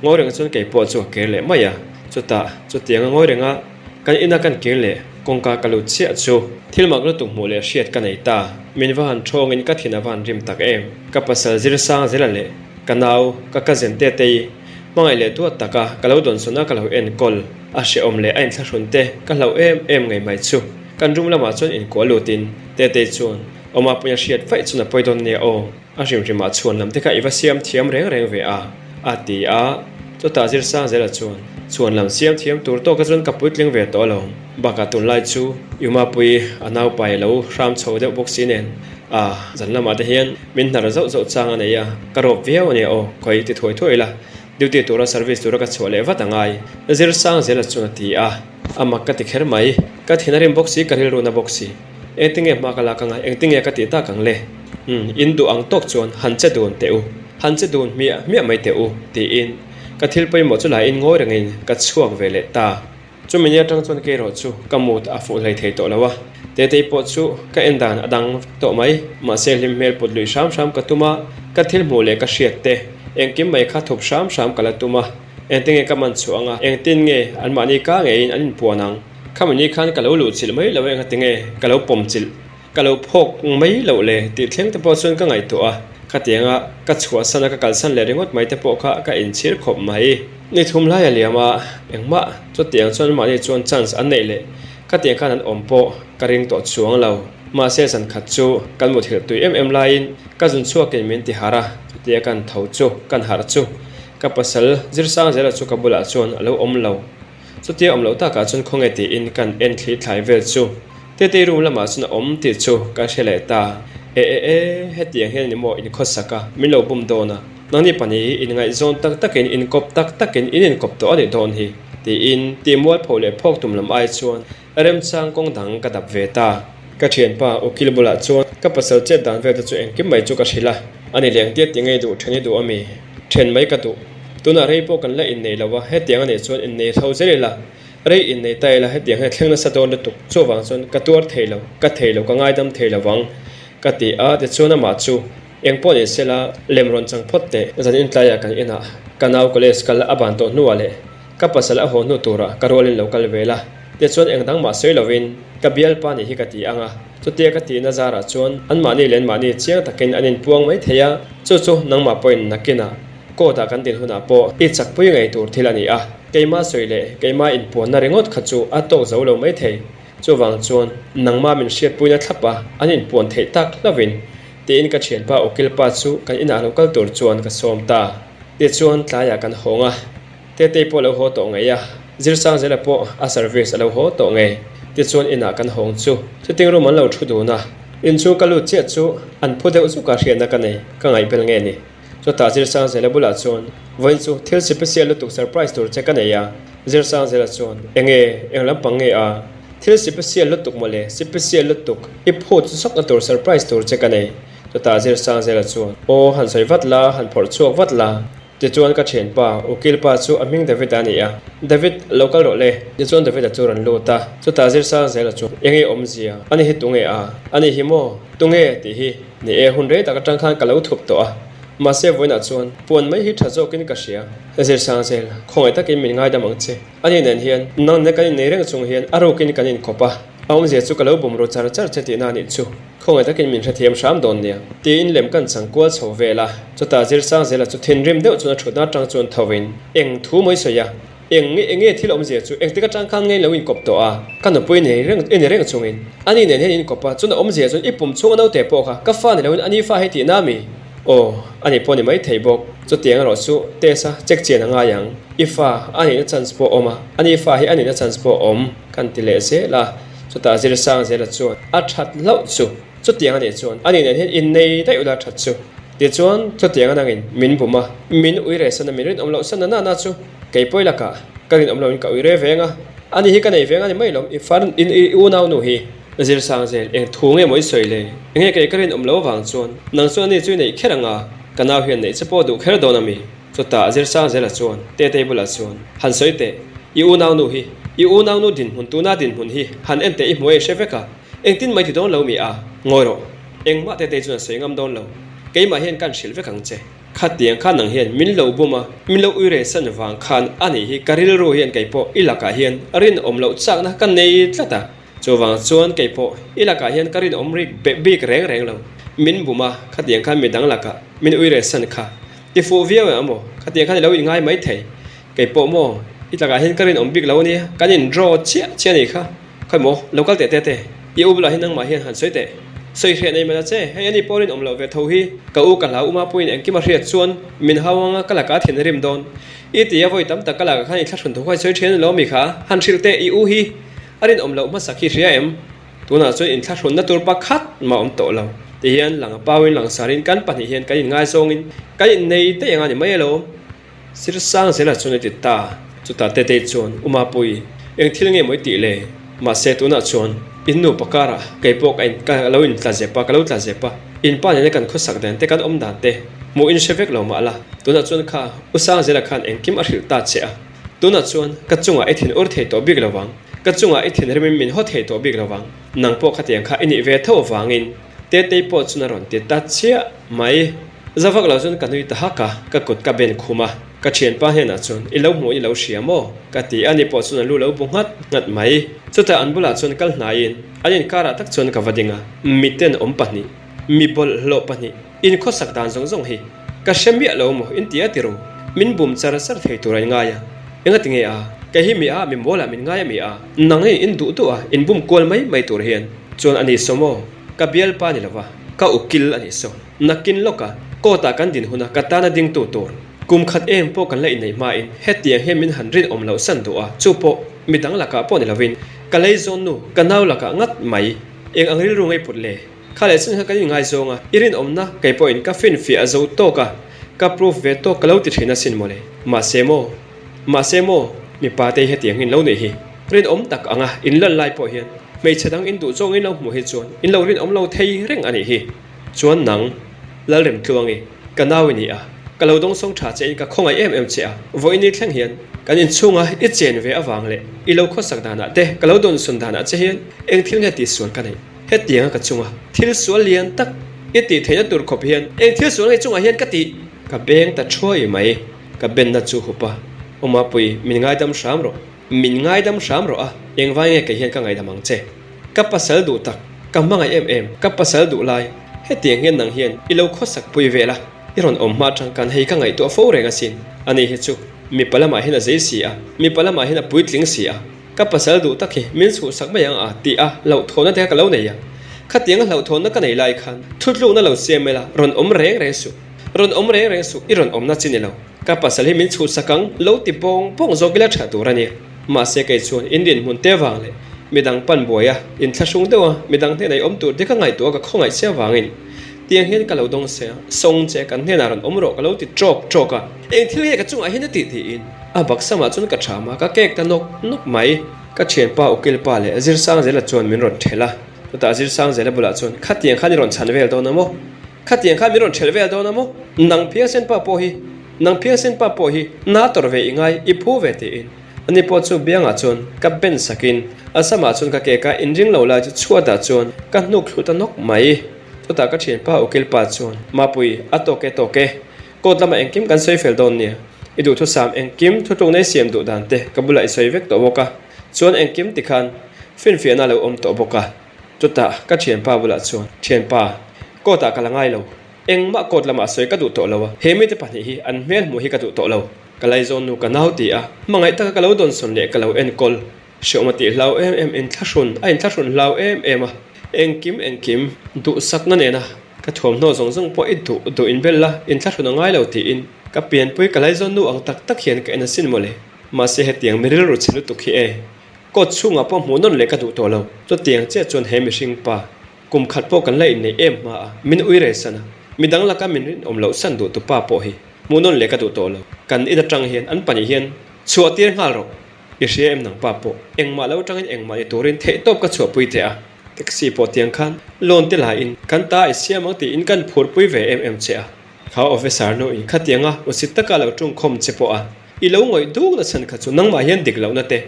ngawi reng chuan keipawh chu ka kir leh mai a, chutah chutianga ngawi renga Kan ina kan kir leh kawngka ka lut chiah chu thil mak lutuk hmuh leh hriat ka nei ta. Min va han thawngin ka thin a va han rim tak em. Ka pasal Zirsang zela leh ka nau ka cousin Tetei hmangaih leh duat taka ka lo dawnsawn a ka lo enkawl a hrehawm leh a inthlahrun te ka hlauh em em ngei mai chu. Kan room lamah chuan inkuah lutin Tetei chuan awma pawi a hriat vaih chuan a pawi dawn nia aw. A hrimhrimah chhuan lam te kha i va siam thiam reng reng ve a, a ti a. Chutah Zirsang zela chuan, Chhuan lam siam thiam tur tawka chuan ka puitling ve tawh lo. Bakah tunlai chu Umapui a naupai lo hram chho deuh bawk si nen, a zan lamah te hian min hnar zauh zauh chang a nei a, ka rawp viau a nia aw, khawi ti thuai thuai ila, duty tura service tura ka chhuah leh vat a ngai, Zirsang zela chuan a ti a. A mak ka ti kher mai, ka thin a rim bawk si, ka rilru na bawk si. Engtinge hma ka lak anga, engtinge ka tih tak ang le? Umm, in duh ang tawk chuan han che dun teh u, han che dun hmiah hmiah mai teh u, tiin ka thil pawimawh chu laiin ngawi rengin ka chhuak ve leh ta. Chumi ni atang chuan kei erawh chu ka mut a fuh hlei thei tawh lo a, Tetei pawh chu ka en dan a dang vek tawh mai. Mahse hlim hmel put luih hram hram ka tum a, ka thil hmuh leh ka hriat te engkim mai kha thup hram hram ka la tum a, engtinge ka man chhuah anga, engtin nge anmahni ka ngeiin an inpuan ang? Khami ni khan ka lo luh chilh mai lo e ngatinge ka lo pawm chilh, ka lo phawk mai loh le tih thleng te pawh chuan ka ngaihtuah a, khatianga ka chhuahsan a ka kalsan leh ringawt mai te pawh kha ka inchhir khawp mai. Ni thum lai a liam a, engmah chutiang chuan mahni chuan chance an neih leh khatiang khan an awm pawh ka ring tawh chuang lo. Mahse zan khat chu kan muthilh tui em em laiin ka zun chhuakin min ti harh a, chutia kan tho chu kan harh chu ka pasal Zirsang zela chu ka bulah chuan a lo awm lo. Chutia awm loh takah chuan khawnge tiin kan en thli thlai vel chu Tetei room lamah chuan a awm tih chu ka hre leh ta. E e e, hetiang hian ni maw in khawsak a, min lo bum dawn a, nangni pahnih hi inngaihzawn tak takin inkawp tak takin in inkawp tawh a nih dawn hi tiin tih mualpho leh phawk tum lam ai chuan remchang kawng dang ka dap ve ta. Ka thianpa ukil bulah chuan ka pasal chet dan vel te chu engkim mai chu ka hrilh a, ani leng tia ti ngei duh then i duh ami? Then mai ka duh. Tunah rei pawh kan la innei lo a, hetiang a nih chuan innei hlo zel ila, rei innei ta ila hetiang hian thleng nasa dawn lutuk, chuvang chuan ka tuar thei lo, ka thei lo, ka ngaidam thei lo vang ka ti a, tichuan amah chu engpawh ni sela lem rawn chang phawt teh. Zan intlaiah kan inah ka nau college kal a ban tawh hnuah leh ka pasal a haw hnu turah ka rualin lo kal ve la. Tichuan eng dang mah sawi lovin ka bialpa nih hi ka ti ang a, chutia ka tihna zarah chuan anmahni leh anmahni chiang takin an inpuang mai thei a, chu chu nangmah pawhin nakinah court ah kan din hunah pawh i chakpui ngei tur thil a ni a, keimah sawi leh keimah inpuanna ringawt kha chu a tawk zo lo mai thei. Chuvang chuan nangmah min hriatpuina thlap a, an inpuan theih tak hlauhin tiin ka thianpa ukil pa chu kan inah lo kal tur chuan ka sawm ta. Tichuan tlaiah kan hawng a, Tetei pawh a lo haw tawh ngei a, Zirsangzela pawh a service a lo haw tawh ngei. Tichuan inah kan hawng chu sitting room an lo thu dun a, inchhung ka lut chiah chu an phu deuh zuk a hriatna ka nei, ka ngaihbel nge ni. Chutah Zirsangzela bulah chuan, Vawiin chu thil sipisial lutuk surprise tur che ka nei a. Zirsangzela chuan, Enge, eng lampang nge a? Thil sipisial lutuk mawle, sipisial lutuk, i phut zawkna tur surprise tur che ka nei. Chutah Zirsangzela chuan, Aw, han sawi vat la, han phawrh chhuak vat la. Tichuan ka thianpa, ukil pa chu a hming David a ni a. David, lo kal rawh le. Tichuan David-a chu rawn lut a. Chutah Zirsangzela chuan, Enge awmzia? Ani hi tunge a? Ani hi maw? Tunge? tih hi. Ni e, hun rei tak atang khan ka lo thup tawh a, mahse vawiinah chuan puan mai hi tha zawkin ka hria. Zirsang zel, khawngaih takin min ngaidam ang che. Ani nen hian nang nen kan innei reng chung hian a rukin kan inkawp a, a awmzia chu ka lo bum ru char char che tihna a nih chu. Khawngaih takin min hrethiam hram dawn nia. Tiin lem kan chang kual chho vel a, chutah Zirsang zela chu thinrim deuh chuan a thutna atang chuan tho in eng thu mawi sawi a, Eng nge eng nge thil awmzia chu engtik atang khan ngei lo inkawp tawh a, ka nupui nei reng i ni reng chungin ani nen hian inkawp a, chuan a awmzia chuan i pum chhunga naute pawh kha ka fa ni loin ani fa hei tihna mi? Aw, ani pawh ni mai thei bawk, chutiang erawh chu test a check chian a ngai ang, i fa a nihna chance pawh awm a, ani fa hi a nihna chance pawh awm kan ti leh zel a, chutah Zirsang zela chuan a that hlauh chu. Chutiang a nih chuan ani nen hian innei daih ula that chu. Tichuan chutiang a nangin min bum a, min ui reh san a, min rinawm loh san a nana chu kei pawi lakah ka rinawm lohin ka ui re veng a, ani hi ka nei veng a ni mai lo, i far in i unau nu hi Zirsang zel eng thu nge maw i sawi le, enge kei ka rinawm loh avang chuan nang chuan ani chu i neih kher ang a, ka nau hian neih che pawh duh kher dawn a mi? Chutah Zirsang zela chuan Tetei bulah chuan han sawi teh, i unau nu hi, i unau nu dinhmun tuna dinhmun hi han en teh i hmuh a i hre vek a, Engtin mai ti dawn lo mi a? Ngawi rawh. Engmah Tetei chuan a sawi ngam dawn lo. Keimah hian kan hrilh vek ang che. Khatiang khan nang hian min lo bum a, min lo ui reh san vang khan a nih hi ka rilru hian kei pawh i lakah hian rinawm loh chakna ka nei tlat a. Chuvang chuan kei pawh i lakah hian ka rinawm rik bik reng reng lo. Min bum a, khatiang khan midang lakah min ui reh san kha ti fuh viau em amaw? Khatiang khan i lo inngai mai thei. Kei pawh maw i lakah hian ka rinawm bik lo a nia, kan in draw chiah chiah a nih kha. Khawi maw, lo kal teh teh teh, i u bulah hi nangmah hian han sawi teh. Sawi hriat nei mai la che, hei ani pawh rinawm loh ve tho hi, ka u ka hlau uma puiin engkim a hriat chuan min hau anga ka lakah a thin a rim dawn. I ti a vawi tam tak ka lakah khan i thlahrun tho kha i sawi ṭhian elo mi kha, han hrilh teh i u hi a rinawm loh hmasak hi hria em? Tunah chuan inthlahrunna tur pakhat mah awm tawh lo. Tihian lang a pauin langsarin kan pahnih hian kan inngaizawngin kan innei daih anga ni mai elo. Sir Sangzela chuan a ti ta. Chutah Tetei chuan, U Mapui, eng thil nge maw i tih le? Mahse tunah chuan in nupa karah kei pawh ka in ka lo in tla zep a, ka lo tla zep a. In pa nena kan khawsak dan te, kan awm dan te hmuh in hre vek lo mah la. Tunah chuan kha U Sangzela khan engkim a hrilh ta che a. Tunah chuan ka chungah i thin ur thei tawh bik lo vang. Ka chungah i thin rimin min haw thei tawh bik lo vang. Nang pawh khatiang kha i nih ve tho avangin Tetei pawh chuan a rawn ti ta chiah mai. Za vak lo chuan ka nui ta hak a, ka kut ka ben khum a, ka thianpa hnenah chuan i lo hmuh i lo hria maw? ka ti a, ni pawh chuan a lu lo bu nghat nghat mai. Chutah an bulah chuan kal hnaiin an inkarah tak chuan ka va ding a, miten awm pahnih, mi bawlhhlawh pahnih, in khawsak dan zawng zawng hi ka hre miah lo maw in ti a ti ru, min bum char char thei tur a in ngai a, engati nge a, kei hi mi a, mi mawlah min ngai a mi a, nang hi in duh duh a, in bum kual mai mai tur hian chuan a ni saw maw, ka bialpa ni lova, ka ukil a ni saw. Nakin lawka court ah kan din huna ka tana dingtu tur kum khat em pawh kan la inneih hmain hetiang hian min han rinawm loh san duh a, chu pawh midang lakah pawh ni lovin ka lei zawn nu ka nau lakah ngat mai. Eng ang rilru ngei put le? Kha leh chin kha kan inngaizawng a, i rinawmna kei pawhin ka finfiah a zo tawk a, ka proof ve tawk ka lo ti thin asin mawle. Mahse maw? Mahse maw? Mipa te hi hetiang hi in lo neih hi rinawm tak anga in lan lai pawh hian hmeichhe dang in duh zawng in lo hmuh hi chuan in lo rinawm lo thei reng a nih hi. Chuan nang, Lalremtluangi, ka nau i ni a, ka lo dawngsawng tha che in ka khawngaih em em che a, vawiin thleng hian kan inchhunga i chen ve avang leh i lo khawsak danah te ka lo dawnsawn danah che hian eng thil nge tihsual ka neih? Hetianga ka chunga thil sual lian tak i tih theihna tur khawp hian eng thil sual nge chungah hian ka tih? Ka beng ta thuai mai, ka benna chu hup a, Awmapui, min ngaidam hram rawh. Min ngaidam hram rawh a, engvai nge kei hian ka ngaidam ang che? Ka pasal duh tak, ka hmangaih em em, ka pasal duh lai, hetiang hian nang hian i lo khawsak pui vel a, i rawn awm hma atang khan hei ka ngaihtuah fo reng asin. Ani hi chu mipa lamah hian a zei si a, mipa lamah hian a puitling si a, ka pasal duh tak hi min chhuhsak mai ang a tih a hlauhthawnna te kha ka lo nei a. Khatiang a hlauhthawnna ka nei lai khan thutlukna lo siam ila rawn awm reng reng suh, rawn awm reng reng suh, i rawn awmna chi ni lo. Ka pasal hi min chhuhsak ang lo ti pawng pawng zawk ila tha tur a ni. Mahse kei chuan in dinhmun te vang leh midang pan buai a, inthlahrung deuh a, midang hnenah i awm tur te ka ngaihtuah a ka khawngaih che avangin tiang hian ka lo dawng se a, sawng che kan hnenah rawn awm rawh ka lo ti tawk tawk a. Eng thil nge ka chungah hian a tih tiin a baksamah chuan ka tham a, ka kek ta nawk nawk mai. Ka thianpa Ukilpa leh Zirsangzela chuan min rawn thelh a, chutah Zirsangzela bulah chuan khatiang khan i rawn chhan vel dawn a maw? Khatiang khan min rawn ṭhelh vel dawn a maw? Nang phiangsen pa pawh hi, nang phiangsen pa pawh hi na tawrh ve i ngai, i phu ve tiin. Ani pawh chu biangah chuan ka ben sakin a samah chuan ka kek a, inring lo lai chu chhuatah chuan ka hnuk thlu ta nawk mai. Chutah ka ṭhianpa ukil pa chuan, Mapui, a tawk e tawk e, court lamah engkim kan sawi fel dawn nia, i duhthusam engkim thutlukna i siam duh dan te ka bulah i sawi vek tawh bawk a, chuan engkim tikhan finfiahna a lo awm tawh bawk a. Chutah ka thianpa bulah chuan, Thianpa, court ah ka la ngai lo. Engmah court lamah sawi ka duh tawh lo a, he mite pahnih hi an hmel hmuh hi ka duh tawh lo. Ka laizawn nu ka nau ti a, hmangaih taka ka lo dawnsawn leh ka lo enkawl. Hreawm a tih hlau em em, inthlahrun a inthlahrun hlau em em a. Engkim engkim, duhsakna nena ka thuamhnaw zawng zawng pawh i duh duh inbel la, inthlahrun a ngai lo tiin ka pianpui ka laizawn nu ang tak tak hian ka en asin mawle. Mahse hetiang mi rilru chhe lutuk hi e. Court chhungah pawh hmuh nawn leh ka duh tawh lo. Chutiang chiah chuan he mihring pa kum khat pawh kan la inneih em hma a, min ui reh san a, midang laka min rinawm loh san duh tu pa pawh hi hmuh nawn leh ka duh tawh lo. Kan in atang hian an pahnih hian chhuah tir nghal rawh. I hria em nang pa pawh engmah lo atangin engmah ni turin theihtawp ka chhuahpui teh a. Taxi pawh tiang khan loan te la in kan ta i siam ang tiin kan phurpui ve em em che a. Kha officer nu in khatianga usit taka lo tungkhawm che pawh a. I lo ngawih duk na chhan kha chu nangmah hian dik lohna te,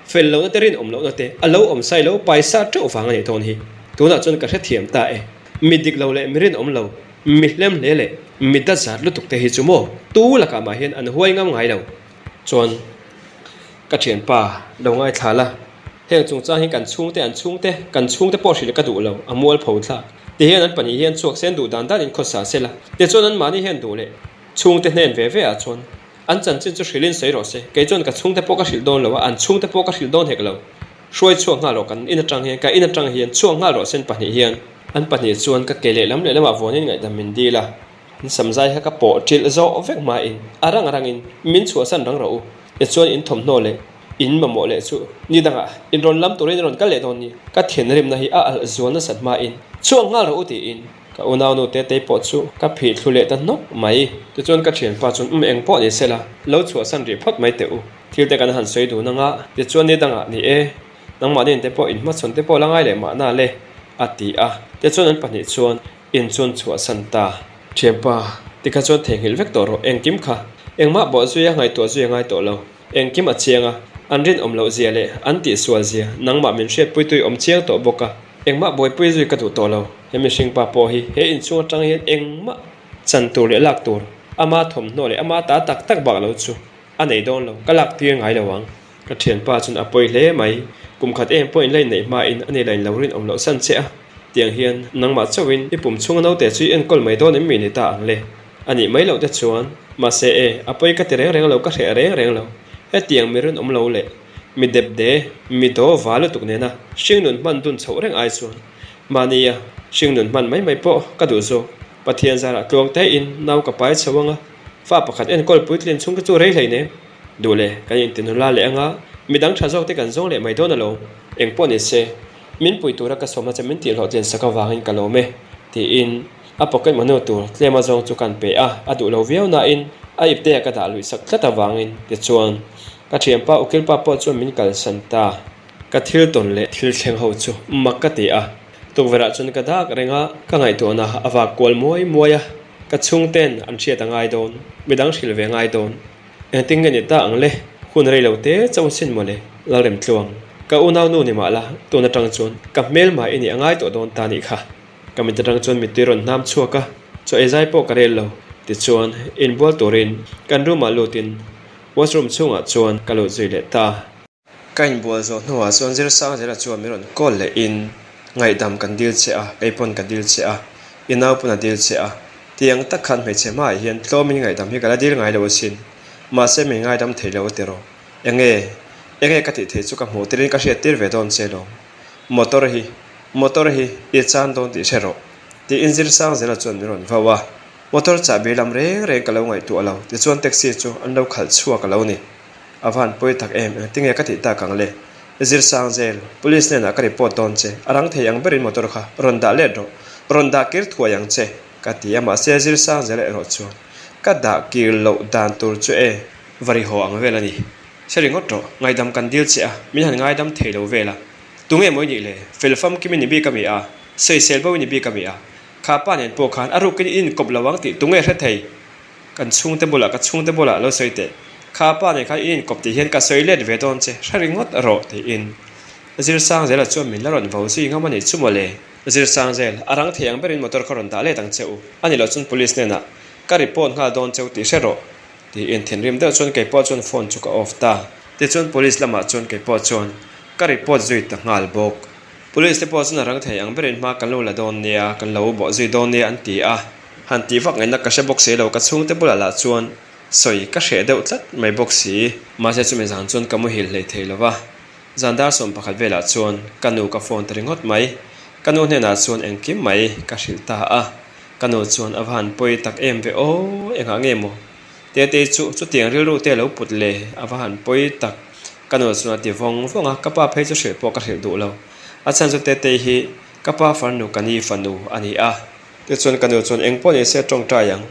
fel lohna te, rinawm lohna te a lo awm sai lo paisa teuh vang a nih dawn hi. Tunah chuan ka hrethiam ta e. Mi dik lo leh mi rinawm lo, mi hlem hle leh mi dat zat lutuk te hi chu maw tu lakah mah hian an huai ngam ngai lo. Chuan ka thianpa lo ngaithla la, heng chungchang hi kan chhungte an chhungte, kan chhungte pawh hrilh ka duh lo, a mualpho thlak. Tihian an pahnih hian chhuak sen duh dan danin khawsa se la, tichuan anmahni hian duh leh chhungte hnen ve ve ah chuan An chanchin chu hrilhin sawi rawh se, kei chuan ka chhungte pawh ka hrilh dawn lo a, an chhungte pawh ka hrilh dawn hek lo. Hruai chhuak nghal rawh kan in atang hian, ka in atang hian chhuak nghal rawh sen pahnih hian. An pahnih chuan ka ke lehlam lehlamah vuanin ngaihdam min dil a, an samzai kha ka pawh ṭilh zawh vek hmain a rang rangin min chhuahsan rang rawh u, tichuan in thawmhnaw leh in mamawh leh chu ni dangah in rawn lam turin in rawn kal leh dawn ni, ka thinrimna hi a alh zual nasat hmain chhuak nghal rawh u tiin. Ka unaunu Tetei pawh chu ka phih thlu leh ta hnawk mai. Tichuan ka thianpa chuan um eng pawh ni sela, lo chhuahsan rih phawt mai teh u. Thil te kan han sawi dun anga, tichuan ni dangah ni e, nangmahni te pawh inhmachhawn te pawh la ngai leh mahna le, a ti a. Tichuan an pahnih chuan in chuan chhuahsan ta. Thianpa, tikha chuan theihnghilh vek tawh rawh, engkim kha engmah bawh zuia ngaihtuah zui a ngai tawh lo. Engkim a chiang a, an rinawm loh zia leh an tihsual zia nangmah min hriatpuitui awm chiang tawh bawk a. Engmah buaipui zui ka duh tawh lo. He mihring pa pawh hi he inchhung atang hian engmah chan tur leh lak tur, ama thawmhnaw leh ama ta tak tak bak lo chu a nei dawn lo, ka lak tir ngai lo ang. Ka thianpa chuan a pawi hle mai. Kum khat em pawh in la inneih hmain a ni la in lo rinawm loh san che a. Tiang hian nangmah chauhin i pum chhunga naute chu i enkawl mai dawn em mi ni ta ang le? A nih mai loh te chuan, mahse e, a pawi ka ti reng reng lo, ka hreh reng reng lo. Hetiang mi rinawm lo leh Mi depde, mi daw va lutuk nena hringnun hman dun chhoh reng ai chuan mahnia hringnun hman mai mai pawh ka duh zawk. Pathian zarah tluang tein nau ka pai chho anga, fa pakhat enkawl puitlin chhung te chu rei hlei nem. Duh le, kan inti nula leh anga, midang tha zawk te kan zawng leh mai dawn alawm. Engpawh ni se, min pui tura ka sawmna che min tihhlawhtlin sak avangin ka lawm e, tiin a pocket money tur tlem a zawng chu kan pe a, a duh lo viau nain a ipte ah ka dah luih sak tlat avangin tichuan Ka thianpa ukilpa pawh chuan min kalsan ta. Ka thil tawn leh thil thleng ho chu mak ka ti a, tukverhah chuan ka dak reng a, ka ngaihtuahna a vak kual muai muai a, ka chhungten an hriat a ngai dawn, midang hrilh ve ngai dawn. Engtin nge ni ta ang le, hun rei lo te chauh sin mawle, Lalremtluang. Ka unau nu ni mah la, tun atang chuan ka hmelma i nih a ngai tawh dawn ta nih kha. Ka mit atang chuan mittui rawn hnam chhuak a, chaw ei zai pawh ka rel lo. Tichuan, inbual turin kan room ah lutin Washroom chhungah chuan ka lut zui leh ta. Ka inbual zawh hnuah chuan Zirsangzela chuan min rawn call lehin, Ngaihdam kan dil che a, kei pawn ka dil che a, i nau pawn a dil che a. Tiang tak khan hmeichhe hmaah hian tlawmin ngaihdam hi ka la dil ngai lo asin. Mahse min ngaidam thei lo tiraw? Enge? Enge ka tih theih chu ka hmuh tirin ka hriat tir ve dawn che lo. Motor hi, motor hi i chan dawn tih hre rawh. Tiin Zirsangzela chuan min rawn vau a. Motor chahbi lam reng reng ka lo ngaihtuah lo, tichuan taxi chu an lo khalh chhuak a lo ni. A van pawi tak em, engtinge ka tih tak ang le? Zirsangzel, Police hnenah ka report dawn che, a rang thei ang berin motor kha rawn dah let rawh, rawn dah kir thuai ang che, ka ti a, mahse Zirsangzela erawh chuan ka dah kir loh dan tur chu e, va ri haw ang vel a ni. Hre ringawt rawh, ngaidam kan dil che a, min han ngaidam thei lo vel a. Tunge maw i nih le? Fel famkim i ni bik a mi a, sawisel bo i ni bik a mi a, kha pa nen pawh khan a rukin i inkawp lo ang tih tunge hre thei? Kan chhungte bulah, ka chhungte bulah lo sawi teh. Kha pa nen khan i inkawp tih hian ka sawi let ve dawn che, hre ringawt rawh tiin Zirsangzela chuan min la rawn vo zui ngam a nih chu mawle. Zirsangzel, a rang thei ang berin motor kha rawn dah let ang che u, a ni loh chuan police hnenah ka report nghal dawn che u tih hre rawh tiin thinrim deuh chuan keipawh chuan phone chu ka off ta. Tichuan police lamah chuan keipawh chuan ka report zui ta nghal bawk. Police te pawh chuan a rang thei ang berin hma kan lo la dawn nia, kan lo bawh zui dawn nia an ti a. Han tih vak ngaihna ka hre bawk si lo, ka chhungte bulah lah chuan sawi ka hreh deuh tlat mai bawk si. Mahse chumi zan chuan ka muhil hlei thei lo va, zan dar 11 velah chuan ka nu ka phone ta ringawt mai. Ka nu hnenah chuan engkim mai ka hrilh ta a, ka nu chuan a va han pawi tak em ve aw, engah nge maw Tetei chu chutiang rilru te lo put le, a va han pawi tak. Ka nu chuan a ti vawng vawng a, ka pa phei chu hrilh pawh ka hrilh duh lo. A chhan chu Tetei hi ka pa farnu ka ni fanu a ni a. Tichuan ka nu chuan eng pawh ni se tawngtai ang,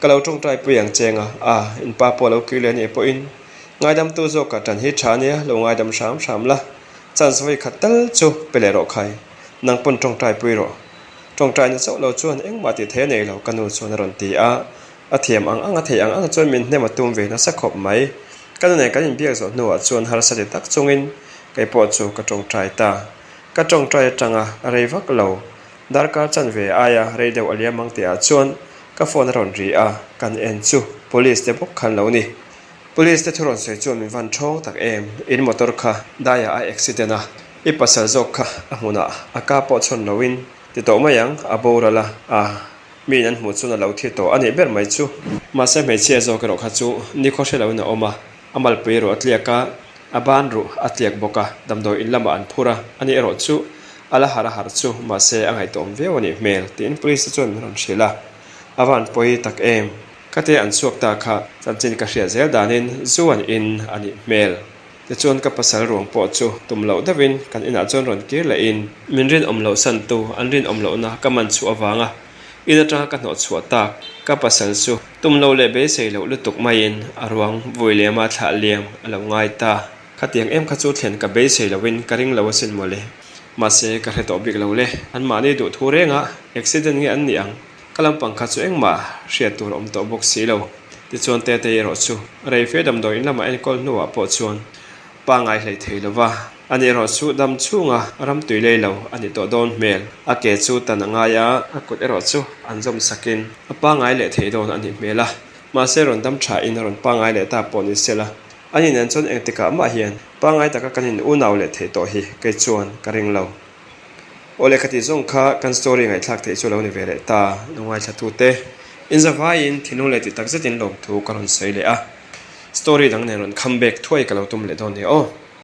ka lo tawngtai pui ang cheng a, a, in pa pawh lo kir leh a nih pawhin ngaidamtu zawk ah tan hi tha ania, lo ngaidam hram hram la, chance vawi khat tal chu pe leh rawh khai, nang pawn tawngtai pui rawh. Tawngtaina chauh lo chuan engmah tih thei a nei lo ka nu chuan a rawn ti a, a thiam ang ang a theih ang ang chuan min hnem a tum ve nasa khawp mai. Ka nu nen kan inbiak zawh hnuah chuan harsa ti tak chungin kei pawh chu ka tawngtai ta. Ka tawngtai atanga rei vak lo Darkar chanve aia rei deuh a liam ang tihah chuan ka phone a rawn ri a, kan en chu Police te bawk khan lo ni. Police te thu rawn sawi chuan min van ṭhawng tak em, in motor kha daiah a accident a, i pasal zawk kha a hmunah a ka pawh chhawn loin ti tawh mai ang, a boral a, a miin an hmuh chuan a lo thi tawh a nih ber mai chu. Mahse hmeichhia zawk erawh kha chu nikhaw hre loin a awm a, a malpui erawh a tliak a, a ban ruh a tliak bawk a, damdawi in lamah an phur a, ani erawh chu a la harh a harh chu mahse a ngaihtuahawm viau a nih hmel tiin police te chuan min rawn hrilh a, a van pawi tak em? Ka te an chhuak ta kha chanchin ka hriat zel danin zu an in a nih hmel. Tichuan ka pasal ruang pawh chu tum loh deuhin kan inah chuan rawn kir lehin min rinawm loh santu an rinawm lohna ka man chhuah avanga in atanga ka hnawh chhuah tak ka pasal chu tum lo leh beisei loh lutuk maiin a ruang vui lema thlah liam a lo ngai ta. Khatiang em kha chu thlen ka beisei loin ka ring lo asin mawle. Mahse ka hre tawh bik lo le, anmahni duh thu renga accident nge an nih ang? Ka lampang kha chu engmah hriat tur a awm tawh bawk si lo. Tichuan Tetei erawh chu rei fe damdawi in lamah enkawl hnuah pawh chuan pangngai hlei thei lo va, ani erawh chu dam chhunga ram tui lei lo a ni tawh dawn hmel. A ke chu tan a ngai a, a kut erawh chu an zawm sakin a pangngai leh thei dawn a nih hmel a. Mahse rawn dam thain a rawn pangngai leh ta pawh ni sela, ani nen chuan engtikah mah hian pangngai taka kan in unau leh thei tawh hi kei chuan ka ring lo. Aw lehkha tih zawng kha kan story ngaihthlak theih chu lo ni ve leh ta, lo ngaithla tu te. In zavaiin thinlung leh tih tak zetin lawmthu ka rawn sawi leh a, story dang nen rawn comeback thuai ka lo tum leh dawn nia aw.